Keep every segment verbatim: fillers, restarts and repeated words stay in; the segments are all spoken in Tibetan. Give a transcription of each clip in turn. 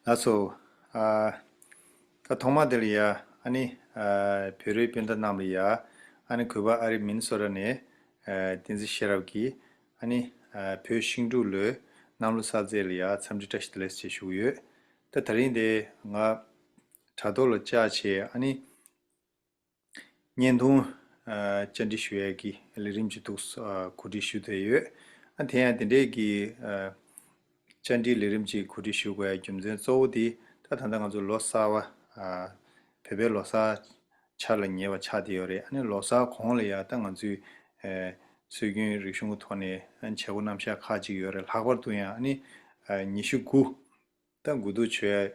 ལགས་སོ། ཨ། ད་ཐོག་མ་དེ་ལ་ཡ། ཨ་ནི། ཨ། བོད་རིགས་སྤུན་ཟླ་རྣམས་ལ་ཡ། ཨ་ནི་གུས་པ་ཨ་རི་མིན་སོ་ཊ་ནས། ཨ། བསྟན་འཛིན་ཤེས་རབ་ཀྱིས། ཨ་ནི། ཨ། བོད་ཤིང་འབྲུག་ལོའི་གནམ་ལོ་གསར་ཚེས་ལ་ཡ་འཚམས་འདྲི་བཀྲ་ཤིས་བདེ་ལེགས་ཞེས་ཞུ་གི་ཡོད། ད་དེ་རིང་དེ་ང་དྲ་ཐོག་ལ་བཅར་བྱས། ཨ་ནི། བརྙན་ཐུང་། ཨ། བཅར་འདྲི་ཞུ་ཡས་ཀྱི་ལས་རིམ་ཅིག་འདུག་ཨ། གོ་སྒྲིག་ཞུ་བསྡད་ཡོད། ཨ། དེ་ཡང་དེ་འདྲས་ཀྱི། ཨ། བཅར་འདྲིའི་ལས་རིམ་ཅིག་གོ་སྒྲིག་ཞུ་དགོས་ཡ་རྒྱུ་མཚན་གཙོ་བོ་དེ། ད་ད་ལྟ་ང་ཚོ་ལོ་གསར་བ། ཨ། བོད་པའི་ལོ་གསར་འཆར་ལ་ཉེ་བ་ཆགས་བསྡད་ཡོད་རེད། ཨ་ནི་ལོ་གསར་གོང་ལ་ཡ་ད་ང་ཚོའི། ཨ། སྲོལ་རྒྱུན་རིག་གཞུང་གི་ཐོག་ནས། ཨ། བྱེད་སྒོ་རྣམ་གཞག་ཁག་ཅིག་ཡོད་རེད། ལྷག་པར་དུ་ཡང་། ཨ་ནི། ཨ། ཉི་ཤུ་དགུ། ད་དགུ་ཐུག་མཆོད་ཡ་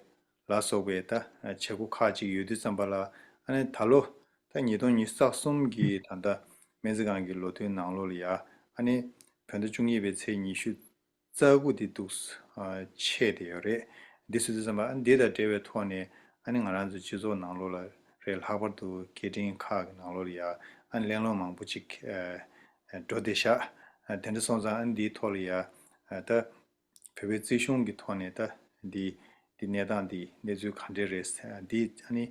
ལ་སོགས་པའི་ད་བྱེད་སྒོ་ཁག་ཅིག་ཡོད་དུས་ཙམ་པ་ལ། ཨ་ནི་ད་ལོ་ད་ཉིས་སྟོང་ཉི་ཤུ་རྩ་གསུམ་གྱི་ད་ལྟ་སྨན་རྩིས་ཁང་གི་ལོ་ཐོའི་ནང་ལོགས་ལ་ཡ། ཨ་ནི་བོད་ཟླ་བཅུ་གཉིས་པའི་ཚེས་ཉི་ཤུ་རྩ་དགུ་དེ་འདུག་ཨ། ཆད་བསྡད་ཡོད་རེད། འདི་སོང་དུས་ཙམ་པ། ཨ། འདི་དང་འབྲེལ་བའི་ཐོག་ནས། ཨ་ནི་ང་རང་ཚོའི་སྤྱི་ཚོགས་ནང་ལོགས་ལ་རེད། ལྷག་པར་དུ་སྐད་འཕྲིན་ཁག་གི་ནང་ལོགས་ལ་ཡ། ཨ་ནི་གླེང་སློང་མང་པོ་ཅིག་ཨ། འགྲོ་བསྡད་ཤག་ཨ། དེ་འདྲ་སོང་ཙང་། ཨ་ནི་འདིའི་ཐོག་ལ་ཡ། ཨ། ད་བོད་པའི་རྩིས་གཞུང་གི་ཐོག་ནས་ད་འདི་འདི་གནས་སྟངས་འདི་གནས་ཚུལ་ག་འདྲས་རེད། འདི་ཨ་ནི་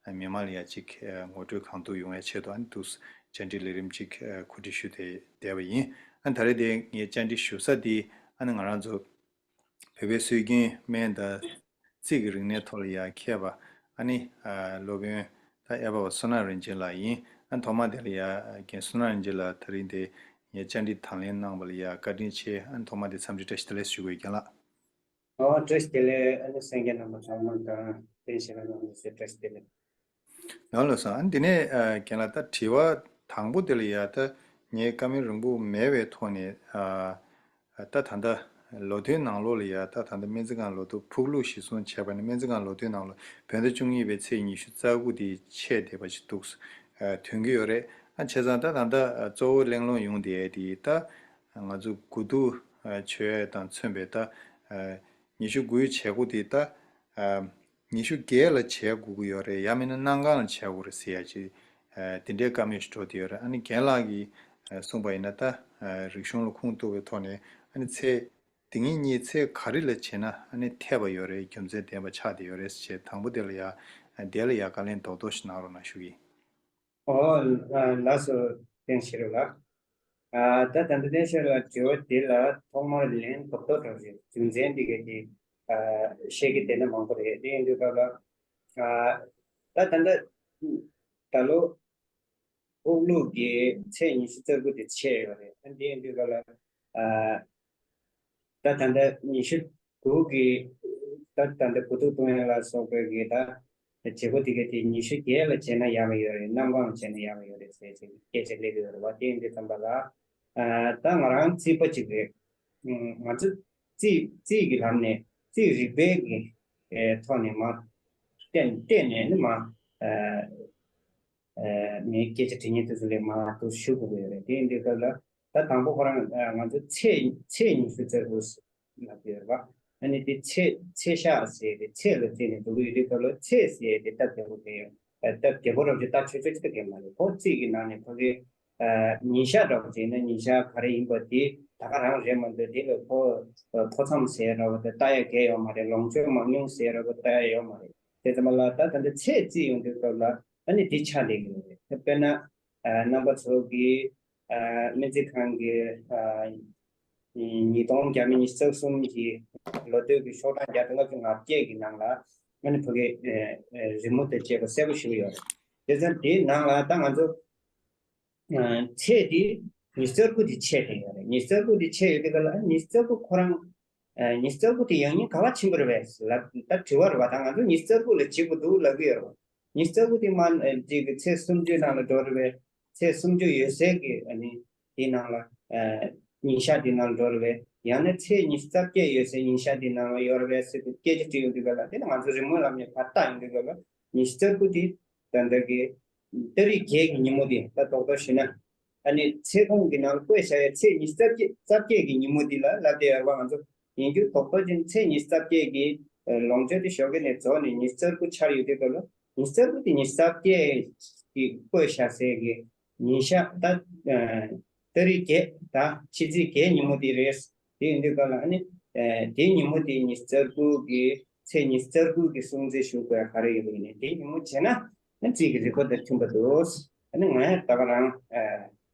མི་མང་ལ་ཡ་ཅིག་ངོ་སྤྲོད་གང་ཐུབ་ཡོང་ཡ་ཆེད་དུ། ཨ་ནི་འདུག་བཅར་འདྲི་ལས་རིམ་ཅིག་གོ་སྒྲིག་ཞུས་ཏེ་བསྡད་པ་ཡིན། ཨ་ནི་ད་རེས་དེ་ངས་བཅར་འདྲི་ཞུ་ས་འདི། ཨ་ནི་ང་རང་ཚོ་བོད་པའི་སྲོལ་རྒྱུན་སྨན་དང་རྩིས་ཀྱི་རིག་གནས་ཐོག་ལ་ཡ་མཁས་པ། ཨ་ནི། ཨ། སློབ་དཔོན་ད་ཨེ་བྷ་བ་བསོད་ནམས་རིན་ཆེན་ལགས་ཡིན། ཨ། ཐོག་མ་དེ་ལ་ཡ། རྒན་བསོད་ནམས་རིན་ཆེན་ལགས། དེ་རིང་དེ་ངའི་བཅར་འདྲི་དང་ལེན་གནང་བ་ལ་ཡ་བཀའ་དྲིན་ཆེ། ཨ་ནི་ཐོག་མ་དེ་འཚམས་འདྲི་བཀྲ་ཤིས་བདེ་ལེགས་ཞུ་དགོས། རྒན་ལགས། ཨོ། བཀྲ་ཤིས་བདེ་ལེགས། ཨ་ནི་གསན་མཁན་རྣམ་པ་ཚང་མ་དང་། བསྟན་ཤེས་རབ་རྣམ་པ་ཚོ་བཀྲ་ཤིས་བདེ་ལེགས། ལགས་ལགས་སོ། ཨ་ནི་དེ་ནས། ཨ། རྒན་ལགས། ད་དྲི་བ་དང་པོ་དེ་ལ་ཡ། ད་ངས་བཀའ་མོལ་རིང་པོ་མེད་པའི་ཐོག་ནས། ཨ། ད་ད་ལྟ་ལོ་ཐོའི་ནང་ལོགས་ལ་ཡ། ད་ད་ལྟ་སྨན་རྩིས་ཁང་ལོ་ཐོ་ཕུག་ལུགས་གཞིར་བཟུང་བྱས་པ་ནི། སྨན་རྩིས་ཁང་ལོ་ཐོའི་ནང་ལོགས་བོད་ཟླ་བཅུ་གཉིས་པའི་ཚེས་ཉི་ཤུ་རྩ་དགུ་དེ་ཆད་བསྡད་པ་ཞིག་འདུག་ཨ། ཐོན་གྱི་ཡོད་རེད། ཨ། བྱས་ཙང་ད་ད་ལྟ་གཙོ་བོ་གླེང་སློང་ཡོང་བསྡད་དེ། ད་ང་ཚོ་དགུ་ཐུག་ཨ། མཆོད་ཡ་དང་མཚོན་པའི་ད། ཨ། ཉི་ཤུ་དགུའི་བྱེད་སྒོ་དེ་ད། ཨ། ཉི་ཤུ་བརྒྱད་ལ་བྱེད་དགོས་ཀྱི་ཡོད་རེད། ཡང་མིན་ན་གནམ་གང་ལ་བྱེད་དགོས་རེད་ཟེར་ཡ་ཅིག་ཨ། དེ་འདྲའི་བཀའ་མོལ་ཞིག་འགྲོ་བསྡད་ཡོད་རེད། ཨ་ནི་རྒན་ལགས་ཀྱིས་ཨ། གསུངས་པ་ཡིན་ན། ད་ཨ། རིག་གཞུང་ལ་ཁུངས་གཏུགས་པའི་ཐོག་ནས། ཨ་ནི་ཚེས་དེ་ཉིན་གཉིས་ཚེས་ག་རེ་ལ་བྱེད་ན། ཨ་ནི་འཐད་པ་ཡོད་རེད། རྒྱུ་མཚན་ལྡན་པ་ཆགས་བསྡད་ཡོད་རེད་ཟེར། དང་པོ་དེ་ལ་ཡ། ཨ། དེ་ལ་ཡ་བཀའ་ལན་རྡོག་རྡོག་ཞིག་གནང་རོགས་གནང་ཞུ་གི་ཡིན། ཨོ། ཨ། ལགས་སོ། བསྟན་ཤེས་རབ་ལགས། ཨ། ད་ད་ལྟ་བསྟན་ཤེས་རབ་ལགས་དྲི་བ་འདི་ལ་ཐོག་མར་ལན་རྡོག་རྡོག་འདྲ་ཞིག་རྒྱུ་མཚན་འདི་ག་དེ། ཨ། བཤད་ཀྱི་བསྡད་ན་མང་པོ་རེད། དེ་ཡིན་དུས་སྐབས་ལ། ཨ། ད་ད་ལྟ་ད་ལོ་དབུགས་ལུག་གི་ཚེས་ཉི་ཤུ་རྩ་དགུ་དེ་ཆད་ཡོད་རེད། ཨ། དེ་ཡིན་དུས་སྐབས་ལ། ཨ། ད་ད་ལྟ་ཉི་ཤུ་དགུ་གི། ད་ད་ལྟ་དགུ་ཐུག་གཏོང་ཡ་ལ་སོགས་པའི་གི་ད་བྱེད་སྒོ་དེ་ག་དེ་ཉི་ཤུ་བརྒྱད་ལ་བྱས་ན་ཡག་པ་ཡོད་རེད། གནམ་གང་ལ་བྱས་ན་ཡག་པ་ཡོད་རེད་ཟེར་ཅིག་སྐད་ཆ་སླེབས་ཀྱི་ཡོད་རེད་བ། དེ་ཡིན་དུས་ཙམ་པ་ལ། ཨ། ད་ང་རང་རྩིས་པ་ཅིག་རེད། ཨ། ང་ཚོ་རྩིས་རྩིས་ཀྱི་ལམ་ནས། རྩིས་རིག་པའི་གི། ཨེ། ཐོག་ནས་མར་བལྟས་བལྟས་ནས་ནི་མར། ཨ། ཨ། ངས་སྐད་ཆ་དྲི་མཁན་དེ་ཚོ་ལ་མར་དུ་ཞུ་དགོས་ཀྱི་ཡོད་རེད། དེ་ཡིན་དུས་སྐབས་ལ། ད་དང་པོ་ཁོ་རང་ང་ཚོ་ཚེས་ཚེས་ཉི་ཤུ་རྩ་དགུ་ལབ་ཀྱི་ཡོད་རེད་པ། ཨ་ནི་དེ་ཚེས་ཚེས་ཞག་ཟེར་ཏེ་ཚེས་ལ་བརྩིས་ནས་འགྲོ་གི་ཡོད་དུས་སྐབས་ལ། ཚེས་ཟེར་ཏེ་སྟབས་བདེ་པོ་དེ། ཨ། སྟབས་བདེ་པོ་རབ་ཅིག་ད་ཆོས་ཆོས་ཅིག་ད་གས་མ་རེད། ཁོ་རྩིས་ཀྱི་ནང་ནས་ཕ་གི། ཨ། ཉིན་ཞག་འདྲ་པོ་ཅིག་ཡིན་ན། ཉིན་ཞག་ག་རེ་ཡིན་པ་དེ་ད་ག་རང་རེད་མ་གཏོགས། དེ་ལ་ཕོ་ཕོ་མཚམས་ཟེར་འདྲ་པོ་དེ་ལྟ་ཡ་གས་ཡོད་མ་རེད། ལོངས་སྤྱོད་མང་ཉུང་ཟེར་འདྲ་པོ་ལྟ་ཡ་ཡོད་མ་རེད། དེ་ཙམ་པ་ལ་ད་ད་ལྟ་ཚེས་བརྩིས་ཡོང་དུས་སྐབས་ལ། ཨ་ནི་དེ་ཆགས་བསྡད་ཀྱི་ཡོད་རེད། དཔེར་ན། ཨ། རྣམ་པ་ཚོ་གིས། ཨ། སྨན་རྩིས་ཁང་གི། ཨ། ཉིས་སྟོང་བརྒྱ་མེད་ཉི་ཤུ་རྩ་གསུམ་གྱི་ལོ་ཐོའི་གི་ཤོག་གྲངས་བརྒྱ་དང་ལྔ་བཅུ་ང་བརྒྱད་ཀྱི་ནང་ལ། ཨ་ནི་ཕ་གི། ཨ། ཨ། རི་མོ་དང་བཅས་པ་གསལ་པོ་ཞིག་ཡོད་རེད། དེ་ཙང་དེའི་ནང་ལ་ད་ང་ཚོ། ཨ། ཚེས་དེ་ཉི་ཤུ་རྩ་དགུ་དེ་ཆད་བསྡད་ཡོད་རེད། ཉི་ཤུ་རྩ་དགུ་དེ་ཆད་ཡོད་དུས་སྐབས་ལ། ཨ། ཉི་ཤུ་རྩ་དགུ་ཁོ་རང་། ཨ། ཉི་ཤུ་རྩ་དགུ་དེ་ཡང་སྙིང་ག་པར་ཕྱིན་པ་རེད་པས་ལབ། ད་དྲི་བ་རེད་པ། ད་ང་ཚོ་ཉི་ཤུ་རྩ་དགུ་ལ་བྱེད་དགོས་འདུག་ལབ་ཀྱི་ཡོད་རེད་པ། ཉི་ཤུ་རྩ་དགུ་དེ་མ། ཨ། ཅིག་གི་ཚེས་སུམ་ཅུའི་ནང་ལ་འགྲོ་རེད་པས། ཚེས་སུམ་ཅུ་ཡོད་སའི་གི། ཨ་ནི་དེའི་ནང་ལ། ཨ། ཉིན་ཞག་དེའི་ནང་ལ་འགྲོ་རེད་པས། ཡང་ན་ཚེས་ཉི་ཤུ་རྩ་བརྒྱད་ཡོད་སའི་ཉིན་ཞག་དེའི་ནང་ལ་ཡོད་རེད་པས་ཟེར་ཏེ་སྐད་ཆ་དྲིས་ཡོང་དུས་སྐབས་ལ། དེ་ནི་ང་ཚོ་རི་མོའི་ལམ་ནས་ཕར་བལྟ་ཡོང་དུས་སྐབས་ལ། ཉི་ཤུ་རྩ་དགུ་དེ་ད་ལྟ་གི་ཏ་རིག་བརྒྱད་ཀྱི་ཉིན་མོ་དེ། ད་རྡོག་རྡོག་ཞུས་ན། ཨ་ནི་ཚེས་ཁོངས་ཀྱི་ནང་ལ་བཀོད་བཞག་ཡ་ཚེས་ཉི་ཤུ་རྩ་བརྒྱད། རྩ་བརྒྱད་ཀྱི་ཉིན་མོ་འདི་ལ་ལབ་བསྡད་ཡོད་པ། ང་ཚོ་ཡིན་རྒྱུ་རྡོག་རྡོག་ཅིག་ཚེས་ཉི་ཤུ་རྩ་བརྒྱད་ཀྱི། ཨ། ལོངས་སྤྱོད་དེ་ཞོགས་ཀས་ནས་རྫོགས་ནས་ཉི་ཤུ་རྩ་དགུ་འཆར་ཡོད་དུས་སྐབས་ལ། ཉི་ཤུ་རྩ་དགུ་དེ་ཉི་ཤུ་རྩ་བརྒྱད་ཀྱི་བཀོད་བཞག་སའི་གི་ཉིན་ཞག་ད། ཨ། ཏ་རིག་བརྒྱད། ད་ཕྱི་ཚེས་བརྒྱད་ཉིན་མོ་དེ་རེད། དེ་ཡིན་དུས་སྐབས་ལ། ཨ་ནི། ཨ། དེའི་ཉིན་མོ་དེ་ཉི་ཤུ་རྩ་དགུ་གི། ཚེས་ཉི་ཤུ་རྩ་དགུ་གི་སྲུང་བརྩི་ཞུ་དགོས་ག་རེ་ཡོད་པ་ཡིན་ནའི་དེ་ཉིན་མོ་བྱས་ན་ཨ་རྩིས་ཀྱི་རེ་སྐུལ་དང་མཐུན་པ་འདུག་ཨ་ནི་ང་ཡང་ད་ག་རང་ཨ་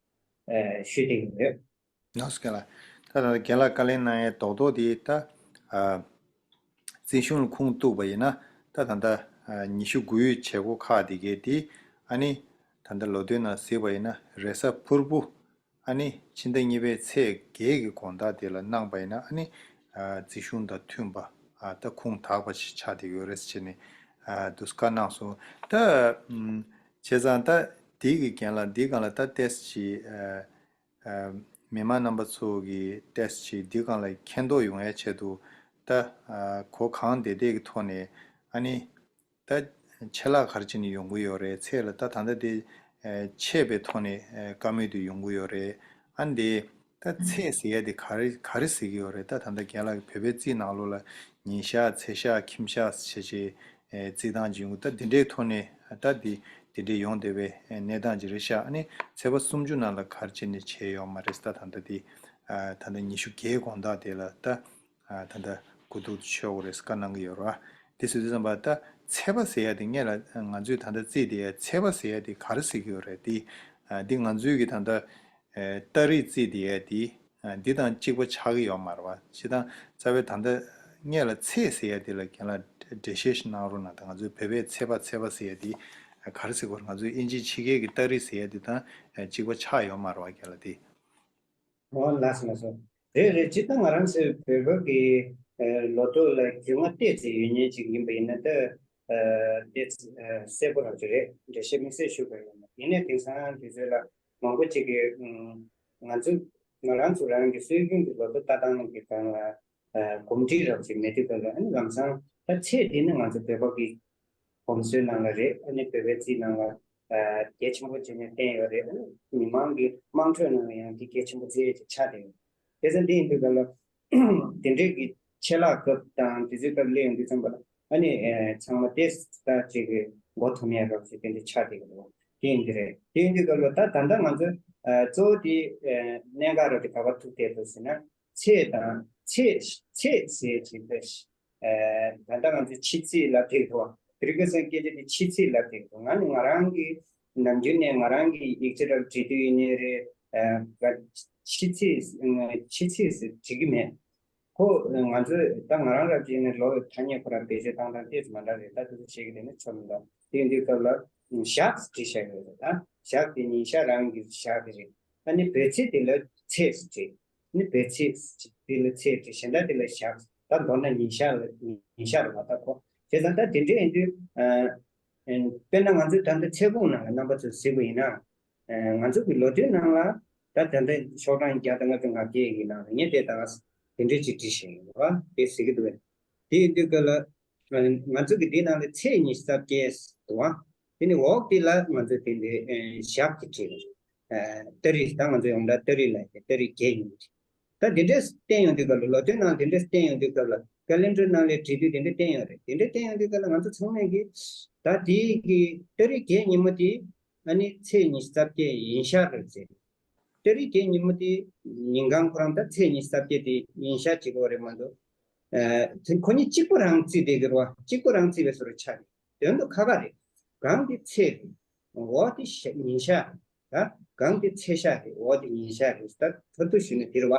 ཨ་ཞུ་བསྡད་ཀྱི་ཡོད། ལགས་སོ་རྒན་ལགས། ད་ད་རྒན་ལགས་བཀའ་ལན་གནང་ཡའི་རྡོག་རྡོག་དེ་ད་ཨ་རྩིས་གཞུང་ལ་ཁུངས་གཏུགས་པ་ཡིན་ན་ད་ད་ལྟ་ཨ་ཉི་ཤུ་དགུའི་བྱེད་སྒོ་ཁག་དེ་གའི་དེ་ཨ་ནི་ད་ལྟ་ལོ་ཐོའི་ནང་གཟིགས་པ་ཡིན་ན་རེས་གཟའ་ཕུར་བུ་ཨ་ནི་ཕྱི་ཟླ་གཉིས་པའི་ཚེས་བརྒྱད་ཀྱི་དགོང་དག་དེ་ལ་གནང་པ་ཡིན་ན་ཨ་ནི་ཨ་རྩིས་གཞུང་དང་མཐུན་པ་ཨ་ད་ཁུངས་དག་པ་ཞིག་ཆགས་བསྡད་ཡོད་རེད་ཟེར་ནས་ཨ་འདུག་སེ་བཀའ་གནང་སོང་། ད་ཨམ་བྱས་ཙང་ད་དེ་གི་རྒན་ལགས་འདི་སྒང་ལ་ད་ཏོག་ཙམ་ཅིག་ཨ་ཨ་མི་མང་རྣམ་པ་ཚོ་གི་ཏོག་ཙམ་ཅིག་འདི་སྒང་ལ་མཁྱེན་རྟོགས་ཡོང་ཡའི་ཆེད་དུ་ད་ཨ་གོ་གང་བདེ་བདེ་གི་ཐོག་ནས་ཨ་ནི་ད་ཆད་ལྷག་ག་རེ་བྱས་ནས་ཡོང་གི་ཡོད་རེད། ཚེས་ལ་ད་ད་ལྟ་དེ་ཨ་ཆད་པའི་ཐོག་ནས་ཨ་བཀའ་མོལ་དེ་ཡོང་གི་ཡོད་རེད། ཨ་ནི་དེ་ད་ཚེས་ཟེར་ཡ་དེ་ག་རེ་ག་རེ་ཟེར་གི་ཡོད་རེད། ད་ད་ལྟ་རྒན་ལགས་ཀྱི་བོད་པའི་རྩིས་ནང་ལོགས་ལ་ཉིན་ཞག་ཚེས་ཞག་ཁྱིམ་ཞག་ཟེར་བྱས་ཨེ་རྩིས་སྟངས་ཅིག་ཡོང་གི། ད་འདི་འདྲའི་ཐོག་ནས་ད་འདི་འདི་འདྲའི་ཡོང་བསྡད་པའི་ཨེ་གནས་སྟངས་ཅིག་རེད་ཤག་ཨ་ནི་ཚེས་པ་སུམ་ཅུ་ནང་ལ་ག་རེ་བྱས་ནས་བྱས་ཡོད་མ་རེད། ད་ད་ལྟ་འདི་ཨ་ད་ལྟ་ཉི་ཤུ་བརྒྱད་དགོང་དག་དེ་ལ་ད་ཨ་ད་ལྟ་གོ་བསྡུར་ཆོག་གི་རེད་བཀའ་གནང་གི་ཡོད་རེད་བ། དེ་སུ་དུས་ཙམ་པ་ད་ཚེས་པ་ཟེར་ཡ་དེ་སྔོན་ལ་ང་ཚོས་ད་ལྟ་རྩིས་དེ་ཡ་ཚེས་པ་ཟེར་ཡ་དེ་ག་རེ་ཟེར་གི་ཡོད་རེད། དེ་ཨ་འདི་ང་ཚོའི་གི་ད་ལྟ་ཨེ་ཏ་རིག་རྩིས་དེ་ཡ་དེ་ཨ་འདི་དང་གཅིག་པ་ཆགས་ཀྱི་ཡོད་མ་རེད་བ། སྤྱིར་བཏང་རྩ་བའི་ད་ལྟ་སྔོན་ལ་ཚེས་ཟེར་ཡ་དེ་ལ་རྒན་ལགས་འགྲེལ་བཤད་ཞིག་གནང་རོགས་གནང་། ད་ང་ཚོའི་བོད་པའི་ཚེས་པ་ཚེས་པ་ཟེར་ཡ་དེ་ཨ་ག་རེ་ཟེར་དགོས་རེད། ང་ཚོའི་དབྱིན་ཇིའི་ཕྱི་རྒྱལ་གྱི་ཏ་རིག་ཟེར་ཡ་དེ་དང་ཨ་གཅིག་པ་ཆགས་ཡོད་མ་རེད་བ་རྒན་ལགས་དེ། ཨོ་ལགས་སོ་ལགས་སོ། རེད་རེད། སྤྱིར་བཏང་ང་རང་ཚོའི་བོད་པ་གི་ཨ་ལོ་ཐོ་ལ་རྒྱུས་མངའ་ཏོག་ཙམ་ཡོད་མཁན་ཅིག་ཡིན་པ་ཡིན་ན་ད་ཨ་ཏོག་ཙམ་ཨ་གསལ་པོ་རང་ཅིག་རེད། འགྲེལ་བཤད་དམིགས་བསལ་ཞུ་དགོས་ཡོད་མ་རེད། ཡིན་ནའི་དེང་སང་དུས་ཚོད་ལ་མང་པོ་ཅིག་གིས་ཨ་ང་ཚོ་ང་རང་ཚོ་རང་གི་སྲོལ་རྒྱུན་གྱི་ལོ་ཐོ་ལྟ་སྟངས་ཀྱི་སྒང་ལ་ཨ་གོམས་འདྲིས་རབ་ཅིག་མེད་དུས་སྐབས་ལ་ཨ་ནི་ལམ་སང་ད་ཚེས་འདི་ནི་ང་ཚོ་བོད་པ་གི་གོམས་སྲོལ་ནང་ལ་རེད། ཨ་ནི་བོད་པའི་རྩིས་ནང་ལ་ཨ་གལ་ཆེན་པོ་བྱས་ནས་བསྟན་ཡོད་རེད། ཨ་ནི་མི་མང་གི་དམངས་ཁྲོད་ནང་ལ་ཡང་འདི་གལ་ཆེན་པོ་བརྩི་ཡས་ཅིག་ཆགས་བསྡད་ཡོད། དེ་ཚོ་འདི་ཡིན་དུས་སྐབས་ལ་དེ་འདྲའི་གི་ཆད་ལྷག་སྐབས་དང་དུས་ཚོད་སྐབས་སླེབས་ཡོང་དུས་ཙམ་པ་ལ་ཨ་ནི་ཨ་ཚང་མ་ཏོག་ཙམ་ཅིག་གི་མགོ་འཐོམ་ཡས་རབ་ཅིག་དེ་འདྲ་ཆགས་བསྡད་ཡོད་རེད། དེ་ཡིན་དུས་རེད། དེ་ཡིན་དུས་སྐབས་ལ་ད་ད་ལྟ་ང་ཚོ་ཨ་གཙོ་བོ་དེ་ཨ་གནད་འགག་རབ་དེ་ག་པར་ཐུག་བསྡད་འདུག་ཟེར་ན། ཚེས་དང་ཚེས་ཚེས་ཟེར་གྱི་འདི་ཨ་ད་ལྟ་ང་ཚོས་ཕྱི་ཚེས་ལབ་བསྡད་འདུག་བ། དེ་རིང་ཁ་སང་སྐད་ཆ་དེ་ཕྱི་ཚེས་ལབ་བསྡད་འདུག་ང་ནི་ང་རང་གི་ནམ་རྒྱུན་ནས་ང་རང་གི་ཡིག་ཆ་རབ་བྲིས་དུས་ཡིན་ནའི་རེད། ཨ་ཕྱི་ཚེས་ཕྱི་ཚེས་ཟེར་བྲིས་ཀྱི་མེད། ཁོ་ང་ཚོས་ད་ང་རང་རབ་བྱས་ནས་ལོ་ཐ་སྙད་ཁོ་རང་བེད་སྤྱོད་བཏང་སྟངས་ཏོག་ཙམ་མ་འདྲ་རེད། ད་དེ་ཚོ་བཤད་ཀྱི་དེ་ནི་ཆོ་མི་འདུག་དེ་ཡིན་དུས་སྐབས་ལ་ཞག་བྲིས་བཞག་ཡོད་རེད། ད་ཞག་དེ་ཉིན་ཞག་རང་གི་ཞག་དེ་རེད། ཨ་ནི་བོད་ཚེས་དེ་ལ་ཚེས་བྲིས། ནི་བོད་ཚེས་དེ་ལ་ཚེས་བྲིས། གཞན་དག་དེ་ལ་ཞག་ད་མདོར་ན་ཉིན་ཞག་ལ་ཉིན་ཞག་རེད་བ། ད་ཁོ་བྱས་ཙང་ད་དེ་འདྲ་ཡིན་དུས་ཨ་དཔེར་ན་ང་ཚོའི་ད་ལྟ་ཚེས་ཁོངས་ནང་ལ་རྣམ་པ་ཚོས་གཟིགས་པ་ཡིན་ན། ང་ཚོ་གི་ལོ་ཐོའི་ནང་ལ་ད་ད་ལྟ་ཤོག་གྲངས་བརྒྱ་དང་ལྔ་བཅུ་ང་བརྒྱད་ཀྱི་ནང་ལ་ངས་དེ་ད་དེ་འདྲས་ཅིག་བྲིས་བཞག་ཡོད་པ་དེ་གཟིགས་ཀྱི་འདུག་དེ་ཡིན་དུས་སྐབས་ལ་ང་ཚོ་གི་འདི་ནང་ལ་ཚེས་ཉི་ཤུ་རྩ་བརྒྱད་འདུག་བ། དེ་ནི་འོག་དེ་ལ་ང་ཚོ་དེ་འདྲའི་ཞག་གི་བྲིས། ཏ་རིག་ད་ང་ཚོ་ཡོངས་གྲགས་ཏ་རིག་ལ་ཏ་རིག་བརྒྱད་ཡིན། ད་དེ་འདྲས་བསྟན་ཡོང་དུས་སྐབས་ལ་ལོ་ཐོའི་ནང་དེ་འདྲས་བསྟན་ཡོང་དུས་སྐབས་ལ་ཀ་ལེན་ཌར་ནང་ལ་བྲིས་དུས་དེ་འདྲས་བསྟན་ཡོད་རེད། དེ་འདྲས་བསྟན་ཡོང་དུས་སྐབས་ལ་ང་ཚོ་ཚང་མས་ཀྱིས་ད་དེའི་གི་ཏ་རིག་བརྒྱད་ཉིན་མོ་དེ་ཨ་ནི་ཚེས་ཉི་ཤུ་རྩ་བརྒྱད་ཡིན་ཤག་རེད་ཟེར། ཏ་རིག་བརྒྱད་ཉིན་མོ་དེ་ཉིན་གང་ཁོ་རང་ད་ཚེས་ཉི་ཤུ་རྩ་བརྒྱད་དེ་ཡིན་ཤག་བྱེད་དགོས་རེད་མ་གཏོགས། ཨ་དེ་ཁོ་གཉིས་གཅིག་པ་རང་བརྩིས་བསྡད་ཀྱི་རེད་བ། གཅིག་པ་རང་བརྩིས་པའི་བཟོ་འདྲ་ཆགས་རེད། དོན་དུ་ཁ་ཁ་རེད། གང་དེ་ཚེས་རེད། འོག་དེ་ཞག་ཉིན་ཞག་རེད། ད་གང་དེ་ཚེས་ཞག་རེད། འོག་དེ་ཉིན་ཞག་རེད། ད་མཐར་ཐུག་ཞུས་ན་དེ་རེད་བ།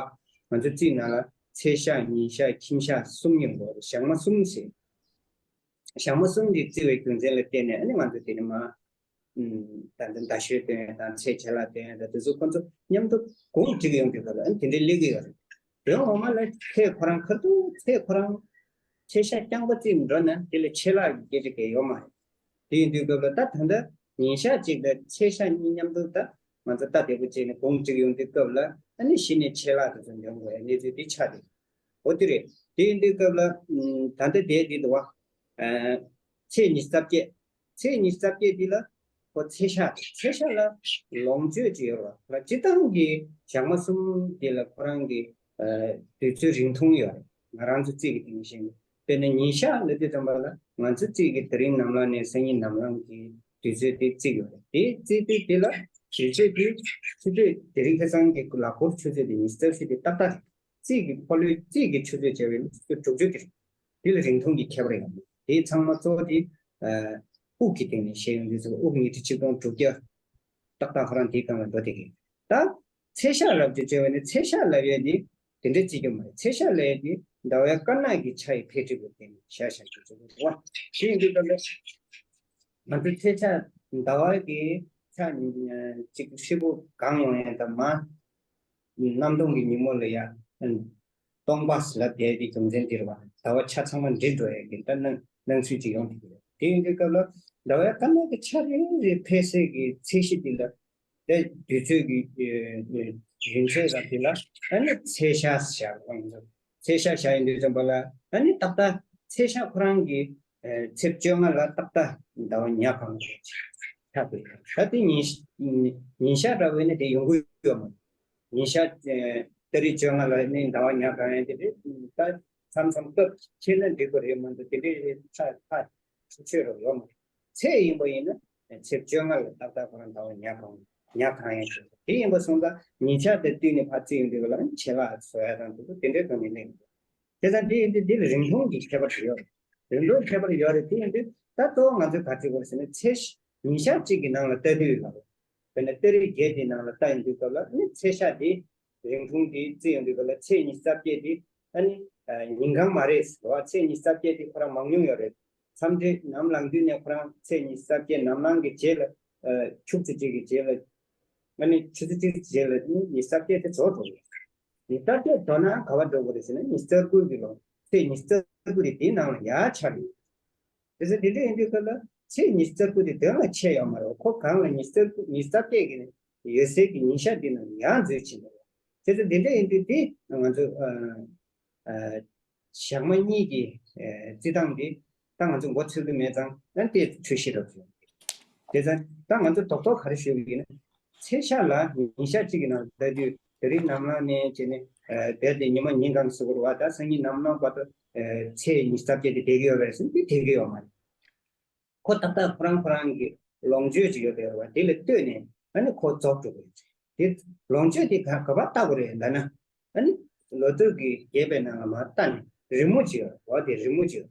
ང་ཚོ་རྩིས་ནང་ལ་ཚེས་ཞག་ཉིན་ཞག་ཁྱིམ་ཞག་གསུམ་ཡོང་གི་རེད། ཞག་མ་གསུམ་ཟེར། ཞག་མ་གསུམ་དེ་བརྩི་བའི་རྒྱུ་མཚན་ལ་བརྟེན་ནས་ཨ་ནི་ང་ཚོ་དེ་ནི་མ། ད་ལྟ་ཟླ་ཤོལ་སྟོན་ཡ་དང་ཚེས་ཆད་ལྷག་སྟོན་ཡ་དང་དེ་ཚོ་ཁོ་ཚོ་མཉམ་དུ་གུང་བསྒྲིགས་ཡོང་དུས་སྐབས་ལ་ཨ་ནི་དེ་འདྲའི་སླེབས་ཀྱི་ཡོད་རེད། དོན་ངོ་མ་ལ་ཚེས་ཁོ་རང་ཁ་ཐུག་ཚེས་ཁོ་རང་ཚེས་ཞག་རྐྱང་པ་བརྩིས་འགྲོ་ན་དེ་ལ་ཆད་ལྷག་གི་སྐད་ཆ་གང་ཡང་ཡོད་མ་རེད། དེ་ཡིན་དུས་སྐབས་ལ་ད་ད་ལྟ་ཉིན་ཞག་གཅིག་དང་ཚེས་ཞག་གཉིས་མཉམ་དུ་ད་ང་ཚོ་ད་བདེ་པོ་བྱས་ནས་གུང་བསྒྲིགས་ཡོང་དུས་སྐབས་ལ་ཨ་ནི་གཞི་ནས་ཆད་ལྷག་དེ་ཚོ་འབྱུང་དགོས་ཡ་གནས་ཚུལ་དེ་ཆགས་འདུག་འོ་དེ་རེད། དེ་ཡིན་དུས་སྐབས་ལ་ད་ལྟ་དེ་དེ་འདུག་བ། ཚེས་ཉི་ཤུ་རྩ་བརྒྱད། ཚེས་ཉི་ཤུ་རྩ་བརྒྱད་འདི་ལ་ཁོ་ཚེས་ཞག་རེད། ཚེས་ཞག་ལ་ལོངས་སྤྱོད་ཅིག་ཡོད་རེད་བ། སྤྱིར་བཏང་གི་ཞག་མ་གསུམ་འདི་ལ་ཁོ་རང་གི་དུས་ཚོད་རིང་ཐུང་ཡོད་རེད། ང་རང་ཚོ་རྩིས་ཀྱི་སྟེང་བཞིན། དཔེར་ན་ཉིན་ཞག་ལབ་དུས་ཙམ་པ་ལ་ང་ཚོ་རྩིས་ཀྱི་དེ་རིང་ནམ་ལངས་ནས་སང་ཉིན་ནམ་ལངས་ཀྱི་དུས་ཚོད་དེ་བརྩི་གི་ཡོད་རེད། དེ་བརྩིས་དུས་དེ་ལ་དུས་ཚོད་དེ་ཆུ་ཚོད་དེ་རིང་ཁ་སང་གི་ལག་འཁོར་ཆུ་ཚོད་དེ་ཉི་ཤུ་རྩ་བཞི་དེ་ཏག་ཏག་རེད། རྩིས་ཀྱི་འཁོར་ལོའི་རྩིས་ཀྱི་ཆུ་ཚོད་བྱས་པའི་ཆུ་ཚོད་དྲུག་ཅུ་དེ་རེད། དེ་ལ་རིང་ཐུང་གི་ཁྱད་པར་ཡོད་མོད། དེ་ཚང་མ་གཙོ་བོ་དེ་དབུགས་ཀྱི་སྟེང་ནས་བཤད་ཡོང་དུས་ཙམ་པ་དབུགས་ཉི་ཁྲི་ཆིག་སྟོང་དྲུག་བརྒྱ་ཏག་ཏག་ཁོ་རང་དེའི་སྒང་ལ་འགྲོ་བསྡད་ཀྱི་ཡོད། ད་ཚེས་ཞག་ལབ་ཀྱི་བྱས་པ་ནི་ཚེས་ཞག་ལབ་ཡས་དེ་དེ་འདྲའི་བརྩི་རྒྱུ་མ་རེད། ཚེས་ཞག་ལབ་ཡས་དེ་ཟླ་བའི་དཀར་ནག་གི་ཆ་ཡི་འཕེལ་འགྲིབ་ཀྱི་སྟེང་ནས་བཞག་བཞག་རྒྱུ་ཙམ་པ་རེད་བ། དེ་ཡིན་དུས་སྐབས་ལ་ང་ཚོ་ཚེས་ཞག་ཟླ་བ་གི་ཆ་གཅིག་ཧྲིལ་པོ་གང་ཡོང་ཡས་དང་མ་གནམ་སྟོང་གི་ཉིན་མོ་ལ་ཡ་སྟོང་པ་ཟེར་ལབ་བསྡད་པའི་རྒྱུ་མཚན་འདི་རེད་བ། ཟླ་བ་ཆ་ཚང་མ་འགྲིབ་འགྲོ་ཡས་ཀྱི་ད་སྣང་སྣང་ཚུལ་ཅིག་ཡོང་གི་རེད། དེ་ཡིན་དུས་སྐབས་ལ་ཟླ་བའི་དཀར་ནག་གི་ཆ་རེ་རེ་འཕེལ་སའི་གི་ཚད་གཞི་འདི་ལ་དེ་དུས་ཚོད་ཀྱི་རྒྱུན་ཚད་དང་དེ་ལ་ཨ་ནི་ཚེས་ཞག་བཞག་དགོས་འདུག་ཚེས་ཞག་བཞག་ཡིན་དུས་ཙམ་པ་ལ་ཨ་ནི་ཏག་ཏག་ཚེས་ཞག་ཁོ་རང་གི་ཚེས་བཅོ་ལྔ་ལ་ཏག་ཏག་ཟླ་བ་ཉ་གང་ཆགས་དགོས། ད་དེ་ཉིན་ཉིན་ཞག་འདྲ་བོ་ནི་དེ་ཡོང་གི་ཡོད་མ་རེད། ཉིན་ཞག་ཏ་རིག་བཅོ་ལྔ་ལ་ནི་ཟླ་བ་ཉ་གང་ཡིན་དེ་རེད། ད་མཚམས་མཚམས་སྐབས་ཕྱེ་ན་འགྲིག་གི་རེད་མ་གཏོགས་དེ་འདྲའི་ཁ་ཁ་ཁྲུ་ཆོད་རོགས་ཡོད་མ་རེད། ཚེས་ཡིན་པ་ཡིན་ན་ཚེས་བཅོ་ལྔ་ལ་ཏག་ཏག་ཁོ་རང་ཟླ་བ་ཉ་གང་ཉ་གང་ཡང་ཞིག་དེ་ཡིན་པ་སོང་ཙང་ཉིན་ཞག་དེ་བསྟུན་ནས་ཕར་བརྩི་ཡོང་དུས་ལ་ཆད་ལྷག་བཟོ་ཡ་དང་དེ་ཚོ་དེ་འདྲའི་ཐོག་ནས་གླེང་དགོས། དེ་ཙང་དེ་ཡིན་དུས་འདི་ལ་རིང་ཐུང་གི་ཁྱད་པར་ཞིག་ཡོད་རེད། རིང་ཐུང་ཁྱད་པར་ཡོད་རེད། དེ་ཡིན་དུས་ད་གཙོ་བོ་ང་ཚོས་ག་རེ་བྱེད་དགོས་རེད་ཟེར་ན་ཚེས་ཉིན་ཞག་གཅིག་གི་ནང་ལ་ལྟ་དུས་ལ་དཔེར་ན་ཏ་རིག་བརྒྱད་དེ་ནང་ལ་ལྟ་ཡོང་དུས་སྐབས་ལ་ནི་ཚེས་ཞག་དེ་རིང་ཐུང་དེ་བརྩི་ཡོང་དུས་སྐབས་ལ་ཚེས་ཉི་ཤུ་རྩ་བརྒྱད་དེ་ཨ་ནི་ཉིན་གང་མ་རེད་ཟེར་བ། ཚེས་ཉི་ཤུ་རྩ་བརྒྱད་དེ་ཁོ་རང་མང་ཉུང་ཡོད་རེད། མཚམས་རེ་ནམ་ལངས་དུས་ནས་ཁོ་རང་ཚེས་ཉི་ཤུ་རྩ་བརྒྱད་ནམ་ལངས་ཀྱི་རྗེས་ལ་ཆུ་ཚོད་གཅིག་གི་རྗེས་ལ་ཨ་ནི་ཆུ་ཚོད་གཅིག་གི་རྗེས་ལ་ནི་ཉི་ཤུ་རྩ་བརྒྱད་དེ་རྫོགས་འགྲོ་གི་རེད། ཉི་ཤུ་རྩ་བརྒྱད་འགྲོ་ན་ག་པར་འགྲོ་དགོས་རེད་ཟེར་ན་ཉི་ཤུ་རྩ་དགུ་གི་ལོ་ཚེས་ཉི་ཤུ་རྩ་དགུ་དེ་དེའི་ནང་ལ་ཡར་ཆགས་ཡོད། དེ་ཚོ་དེ་འདྲ་ཡིན་དུས་སྐབས་ལ་ཚེས་ཉི་ཤུ་རྩ་དགུ་དེ་དོན་ལ་ཆད་ཡོད་མ་རེད། ཁོ་གང་ལ་ཉི་ཤུ་རྩ་དགུ་ཉི་ཤུ་རྩ་བརྒྱད་ཀྱི་ཡོད་སའི་གི་ཉིན་ཞག་འདི་ནང་ཡར་འཛུལ་ཕྱིན་པ་རེད། དེ་ཚོ་དེ་འདྲ་ཡིན་དུས་དེ་ང་ཚོ་ཨ་ཨ་ཞག་མ་གཉིས་ཀྱི་ཨ་རྩི་སྟངས་འདི་ད་ང་ཚོ་མགོ་ཚོད་ཀྱི་མེད་ཙང་ཨ་དེ་འཁྲུལ་གཞི་རབ་བྱུང་། དེ་ཙང་ད་ང་ཚོ་རྡོག་རྡོག་ག་རེ་ཞུ་གི་ཡིན་ན། ཚེས་ཞག་ལ་ཉིན་ཞག་གཅིག་གི་ནང་ལྟ་དུས་དེ་རིང་ནམ་ལངས་ནས་བྱས་ནས་ཨ་རྦད་དེ་ཉི་མ་ཉིན་གང་ཟེར་དགོས་རེད་བ། ད་སང་ཉིན་ནམ་ལངས་བར་དུ་ཨ་ཚེས་ཉི་ཤུ་རྩ་བརྒྱད་དེ་བསྡད་ཀྱི་ཡོད་པ་རེད་ཟེར་ན་དེ་བསྡད་ཀྱི་ཡོད་མ་རེད། ཁོ་ཏག་ཏག་ཁོ་རང་ཁོ་རང་གི་ལོངས་སྤྱོད་ཅིག་ཡོད་པའི་རེད་བ། དེ་ལ་ལྟོས་ནས་ཨ་ནི་ཁོ་རྫོགས་འགྲོ་གི་རེད། དེ་ལོངས་སྤྱོད་དེ་ག་ག་པར་བལྟ་དགོས་རེད་ལབ་ན། ཨ་ནི་ལོ་ཐོ་གི་རྒྱས་པའི་ནང་ལ་མར་བལྟ་ནས་རི་མོ་ཅིག་ཡོད་རེད་བ། དེ་རི་མོ་ཅིག་ཡོད།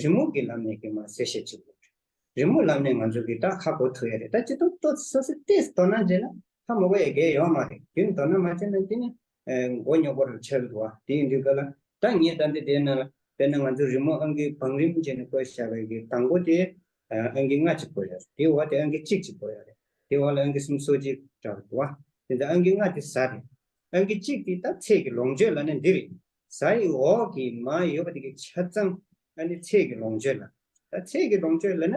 རི་མོ་གི་ལམ་ནས་ཀྱི་མར་གསལ་བཤད་བྱེད་དགོས་རེད། རི་མོ་ལམ་ནས་ང་ཚོ་གི་ད་ཧ་གོ་ཐུབ་ཡ་རེད། ད་སྤྱིར་བཏང་ཏོག་ཙམ་སོ་སོས་ཏོག་ཙམ་དོ་སྣང་བྱས་ན་ཧ་མ་གོ་ཡ་གང་ཡང་ཡོད་མ་རེད། རྒྱུན་དོ་སྣང་མ་བྱས་ན་དེ་ནི་མགོ་རྙོག་པོ་རུ་ཆགས་འདུག་བ། དེ་ཡིན་དུས་ག་ལ་ད་ངས་ད་འདི་དེ་ནང་ལ་དཔེར་ན་ང་ཚོ་རི་མོ་ཨང་ཀི་བང་རིམ་བྱས་ནས་བཀོད་བཞག་པའི་གི་དང་པོ་དེ་ཨང་ཀི་ལྔ་གཅིག་བཀོད་ཡོད་རེད། དེའི་འོག་དེ་ཨང་ཀི་གཅིག་གཅིག་བཀོད་ཡོད་རེད། དེའི་འོག་ལ་ཨང་ཀི་གསུམ་སོ་གཅིག་འདྲ་བ་འདུག་བ། དེ་ཚོ་ཨང་ཀི་ལྔ་དེ་གཟའ་རེད། ཨང་ཀི་གཅིག་དེ་ད་ཚེས་ཀྱི་ལོངས་སྤྱོད་ལབ་ན་འདི་རེད། གཟའ་ཡི་འོག་གི་མར་ཡོད་པ་དེ་གི་ཆ་ཚང་ཨ་ནི་ཚེས་ཀྱི་ལོངས་སྤྱོད་ལ། ད་ཚེས་ཀྱི་ལོངས་སྤྱོད་ལབ་ན་